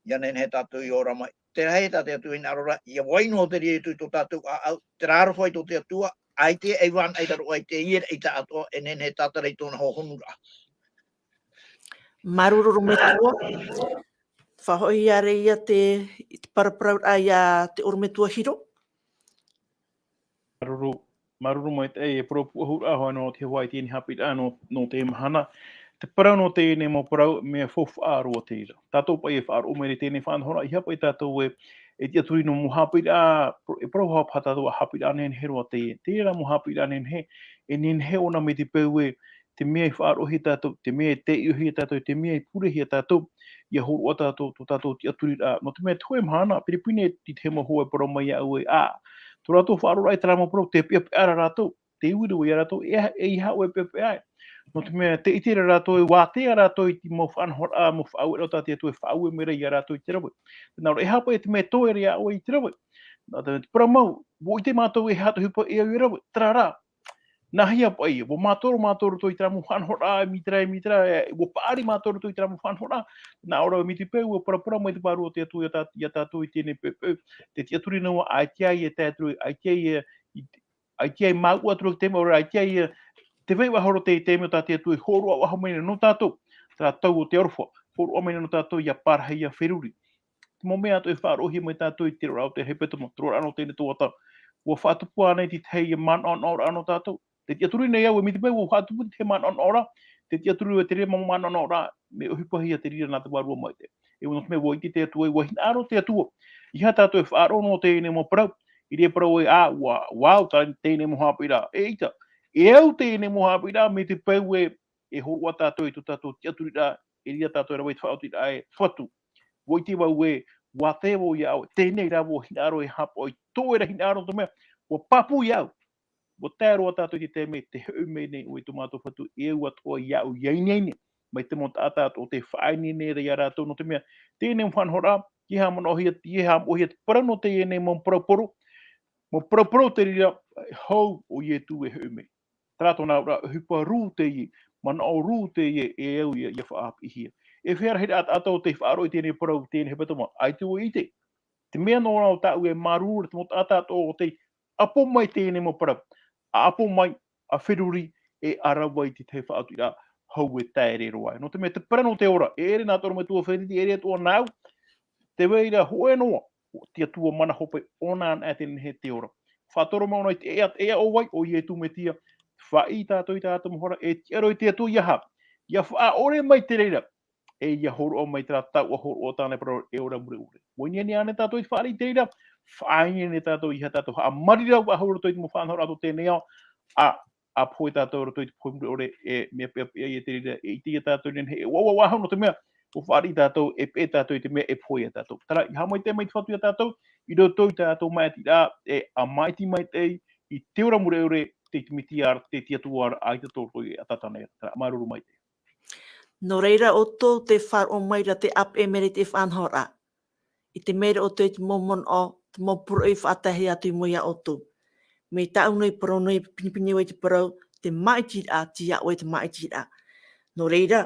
ʻia nehenehe tātou ʻia ora mai. Terā ïa tā te Atua i hinaʻaro ra, ʻia vai noa te reira i tō tātou ʻāʻau, terā aroha i tō te Atua, ʻaita e vānaʻo i raro aʻe i teie raʻi taʻatoʻa, e nehenehe e tātara i tōna hōhonuraʻa. Māuruuru ʻorometua. Faʻahoʻi ā reira te, i te paraparauraʻa ia te ʻorometua Hiro. Māuruuru, māuruuru maitaʻi e parau pūʻohuraʻa hoʻi nō te haʻapaʻo i teie nei haʻapiʻiraʻa nō, nō te mahana. Te parau nō teie nei mau parau, mea faufaʻa roa te reira. Tātou paʻi e faʻaroʻo mai i teie nei faʻanahoraʻa, ʻeiaha paʻi tātou e, e tiʻaturi i nā mau haʻapiʻiraʻa, e parau paha tātou ā haʻapiʻiraʻa nehenehe roa teie. Teie rā mau haʻapiʻiraʻa nehenehe, e nehenehe ʻōna mai te peu ē, te mea i faʻaroʻohia tātou, te mea i taiʻohia tātou, te mea i purehia tātou, ʻia hōroʻa tātou, tō tātou tiʻaturiraʻa. Nō te mea te hōʻē mahana, Piripine i te mau hoa e parau mai iāʻu ē, ā, tō rātou faʻaroʻoraʻa i terā mau parau, tē peʻapeʻa ra rātou, tē ui ra vau ia rātou, e, ʻeiaha ʻoe e peʻapeʻa ai. Nō te mea, tē ʻite ra rātou, e vātea rātou i te mau faʻanahoraʻa, mau faʻaueraʻa tā te Atua e faʻaue mai ra ia rātou i te rave. Nā reira, ʻeiaha paʻi te mea e toe ra iā ʻoe i te rave. Nā te, te parau mau, ʻua ʻite mātou e aha te ʻohipa e au e rave, terā rā. Nāhea paʻi, ʻua mātaro mātou i roto i terā mau faʻanahoraʻa, mai terā, mai terā, e, ʻua paʻari mātou i roto i terā mau faʻanahoraʻa. Nā ʻō ra, mai te peu, ʻua paraparau mai te Vārua o te Atua ia tā-, ia tātou i teie nei poʻipoʻi. Tē tiʻaturi noa, ʻaita ïa e tae atu, ʻaita ïa i, ʻaita ïa i māuʻa atu ra te taime, ʻaore rā, ʻaita ïa i, tē vai faʻahou ra te taime tā te Atua i hōroʻa faʻahou mai nei nō tātou. Terā tau o te aroha, hōroʻa mai nei nō tātou ʻia parahi, ʻia feruri. Te mau mea atoʻa e faʻaroʻohia mai tātou i te roaraʻa o te hepetoma, te roaraʻa nō teie nei tuhaʻa. ʻUa faʻatupu ānei te tahi manaʻonaʻoraʻa nō tātou? Tē tiʻaturi nei au, e mai te peu ʻua faʻatupu te tahi manaʻonaʻoraʻa, tē tiʻaturi au e te reira mau manaʻonaʻoraʻa, mea ʻohipahia te reira nā te Vārua Maitaʻi. E nō te mea ʻua ʻite te Atua, ʻua hinaʻaro te Atua. ʻEiaha tātou e faʻaroʻo nō teie nei mau parau, i reira parau ē, ā, ʻua, ʻua au tā teie nei mau haʻapiʻiraʻa. ʻEita, e au teie nei mau haʻapiʻiraʻa, mai te peu ē, e hōroʻa tātou i tō tātou tiʻaturiraʻa, e reira tātou e rave i te faʻaotiraʻa e te Fatu. ʻUa ʻite vau ē, ʻua tae vau iā ʻoe, teie nei rā vau hinaʻaro e haʻapaʻo i tō ʻoe ra hinaʻaro, nō te mea, ʻua pāpū iāʻu. ʻua tae roa tātou i te taime, tē hoʻi mai nei ʻoe i tō mātou Fatu, e au atoʻa iāʻu ia ineine, mai te mau taʻata atoʻa tē faʻaineine ra iā rātou, nō te mea, teie nei mau faʻanahoraʻa, ʻeiaha manaʻohia, ʻeiaha moʻehia te parau nō teie nei mau parau poro, mau parau poro te reira, hou ʻo Ietu e hoʻi mai. Terā tōna auraʻa, ʻohipa rū teie, manaʻo rū teie, e au ia, ia faʻaʻāpīhia. E fēhea ra te taʻata atoʻa tē faʻaroʻo i teie nei parau, teie nei hepetoma, ʻaita vau e ʻite. Te mea noa rā tāʻu e māuruuru i te mau taʻata atoʻa tē ʻapo mai i teie nei mau parau. ʻA ʻapo mai, ʻa feruri, e ʻa rave i te tahi faʻaotiraʻa hou e taere roa ai. Nō te mea te parau nō te ora, e ʻere nā te ʻorometua Fereti, e ʻere atoʻa nāʻu, tē vai ra hōʻē noa, te Atua mana hope, ʻōna anaʻe tē nehenehe e ora. Faʻatoro mai ʻōna i te ea, ea ʻo vai, ʻo Ietu Metia, faʻaʻī tātou i tā tātou mau hara, e tiʻa roa i te Atua ʻeiaha, ʻia faʻaʻore mai te reira, e ʻia hōroʻa mai terā taoʻa hōroʻa tāna e parau ra e ora mure ʻore. ʻUa ineine ānei tātou i te fāriʻi i te reira, faʻaineine tātou ʻeiaha tātou haʻamāuruuru faʻahou i roto i te mau faʻanahoraʻa o teie nei ao, ʻa, ʻa pohe tātou i roto i te pohe mure ʻore, e mea peʻapeʻa ia te reira, e ʻite ia tātou i nehenehe, e ʻoaʻoa faʻahou nō te mea, ʻua fāriʻi tātou, e peʻe tātou i te mea, e pohe ia tātou. Terā, ʻeiaha maitaʻi mai te Fatu ia tātou, i roto i tā tātou maʻitiraʻa, e ʻa maʻiti maitaʻi, i te ora mure ʻore, te, te Metia ra, te, te Atua ra, ʻaita tō roto i ʻAtatane ra. Terā, māuruuru maitaʻi. Nō reira ʻoutou tē faʻaroʻo mai ra te ʻāpeʻe mai ra i te faʻanahoraʻa. I te mea ra ʻoutou i te mau manaʻo, te mau poroʻi faʻatae atu i mua iā ʻoutou. Mai tāʻu nei parau nei, pinepine vau i te parau, te maʻitiraʻa, tei iā ʻoe te maʻitiraʻa. Nō reira,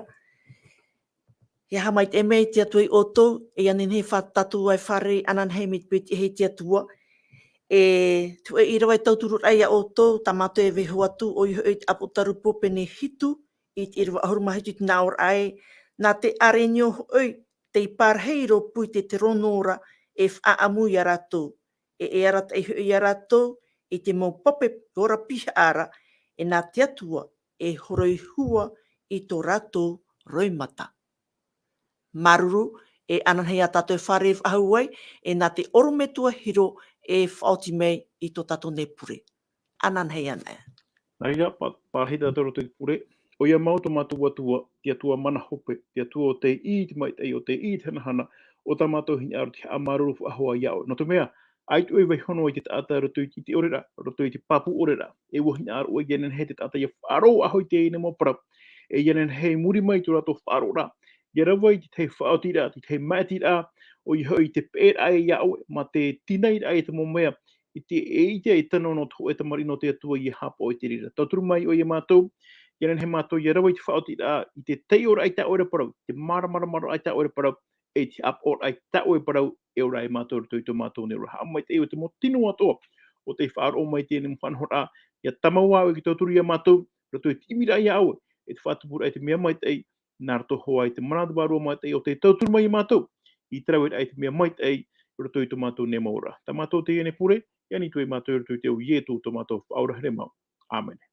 ʻeiaha maitaʻi mai te Atua iā ʻoutou, e ʻia nehenehe faʻa-, tātou e fārerei ananahi mai te peu e tiʻa ai te Atua. E, tē vai ra te tauturuʻraʻa iā ʻoutou, tā mātou e vaiiho atu, ʻoia hoʻi te ʻĀpōtarupo pene hitu, i te ʻīrava ʻahuru mā hitu i te nā ʻōraʻa ē, nā te ʻārenio hoʻi, tei pārahi i rōpū i te terono ra e faʻaʻamu iā rātou, e, e arataʻi hoʻi iā rātou i te mau pape ora pihaʻa ra, e nā te Atua e horoi hua i tō rātou roimata. Māuruuru, e ananahi ā tātou e fārerei faʻahou ai, e nā te ʻorometua Hiro e faʻaoti mai i tō tātou nei pure. Ananahi anaʻe. Nā reira, pā-, pārahi tātou i roto i te pure. ʻOia mau tō mātou Atua, te Atua mana hope, te Atua ʻo tei ʻī i te maitaʻi, ʻo tei ʻī i te hanahana, ʻo tā mātou hinaʻaro tē haʻamāuruuru faʻahou ai iā ʻoe. Nō te mea, ʻaita ʻoe e vaiiho noa i te taʻata i roto i te, i te ʻīrava ʻore ra, i roto i te pāpū ʻore ra, e ʻua hinaʻaro ʻoe ʻia nehenehe te taʻata ʻia faʻaroʻo faʻahou i teie nei mau parau, e ʻia nehenehe i muri mai i tō rātou faʻaroʻoraʻa, ʻia rave i te tahi faʻaotiraʻa, te tahi maʻitiraʻa, ʻoia hoʻi te peʻeraʻa iā ʻoe, mā te tinairaʻa i te mau mea, i te, e ʻite e tano nō te hōʻē tamariʻi nō te Atua ʻia haʻapaʻo i te reira. Tauturu mai ʻoe iā mātou, ʻia nehenehe mātou ʻia rave i te faʻaotiraʻa, i te taiʻoraʻa i tā ʻoe ra parau, te māramarama i tā ʻoe ra parau, e te haʻapaʻoraʻa i tā ʻoe parau, e ora ai mātou i roto i tō mātou nei ora. Haʻamaitaʻi ʻoe i te mau tino atoʻa, ʻo tē faʻaroʻo mai i teie nei mau faʻanahoraʻa, ʻia tāmau ā ʻoe e tauturu iā mātou, i roto i te ʻimiraʻa iā ʻoe, e te faʻatupuraʻa i te mea maitaʻi, nā roto hoʻi i te mana vārua maitaʻi ʻo tē tauturu mai iā mātou, i te raveraʻa i te mea maitaʻi, i roto i tō mātou nei mau ora. Tā mātou teie nei pure, ʻia nītiʻa ā mātou i roto i te iʻoa o Ietu tō mātou Faʻaora here mau. ʻĀmene.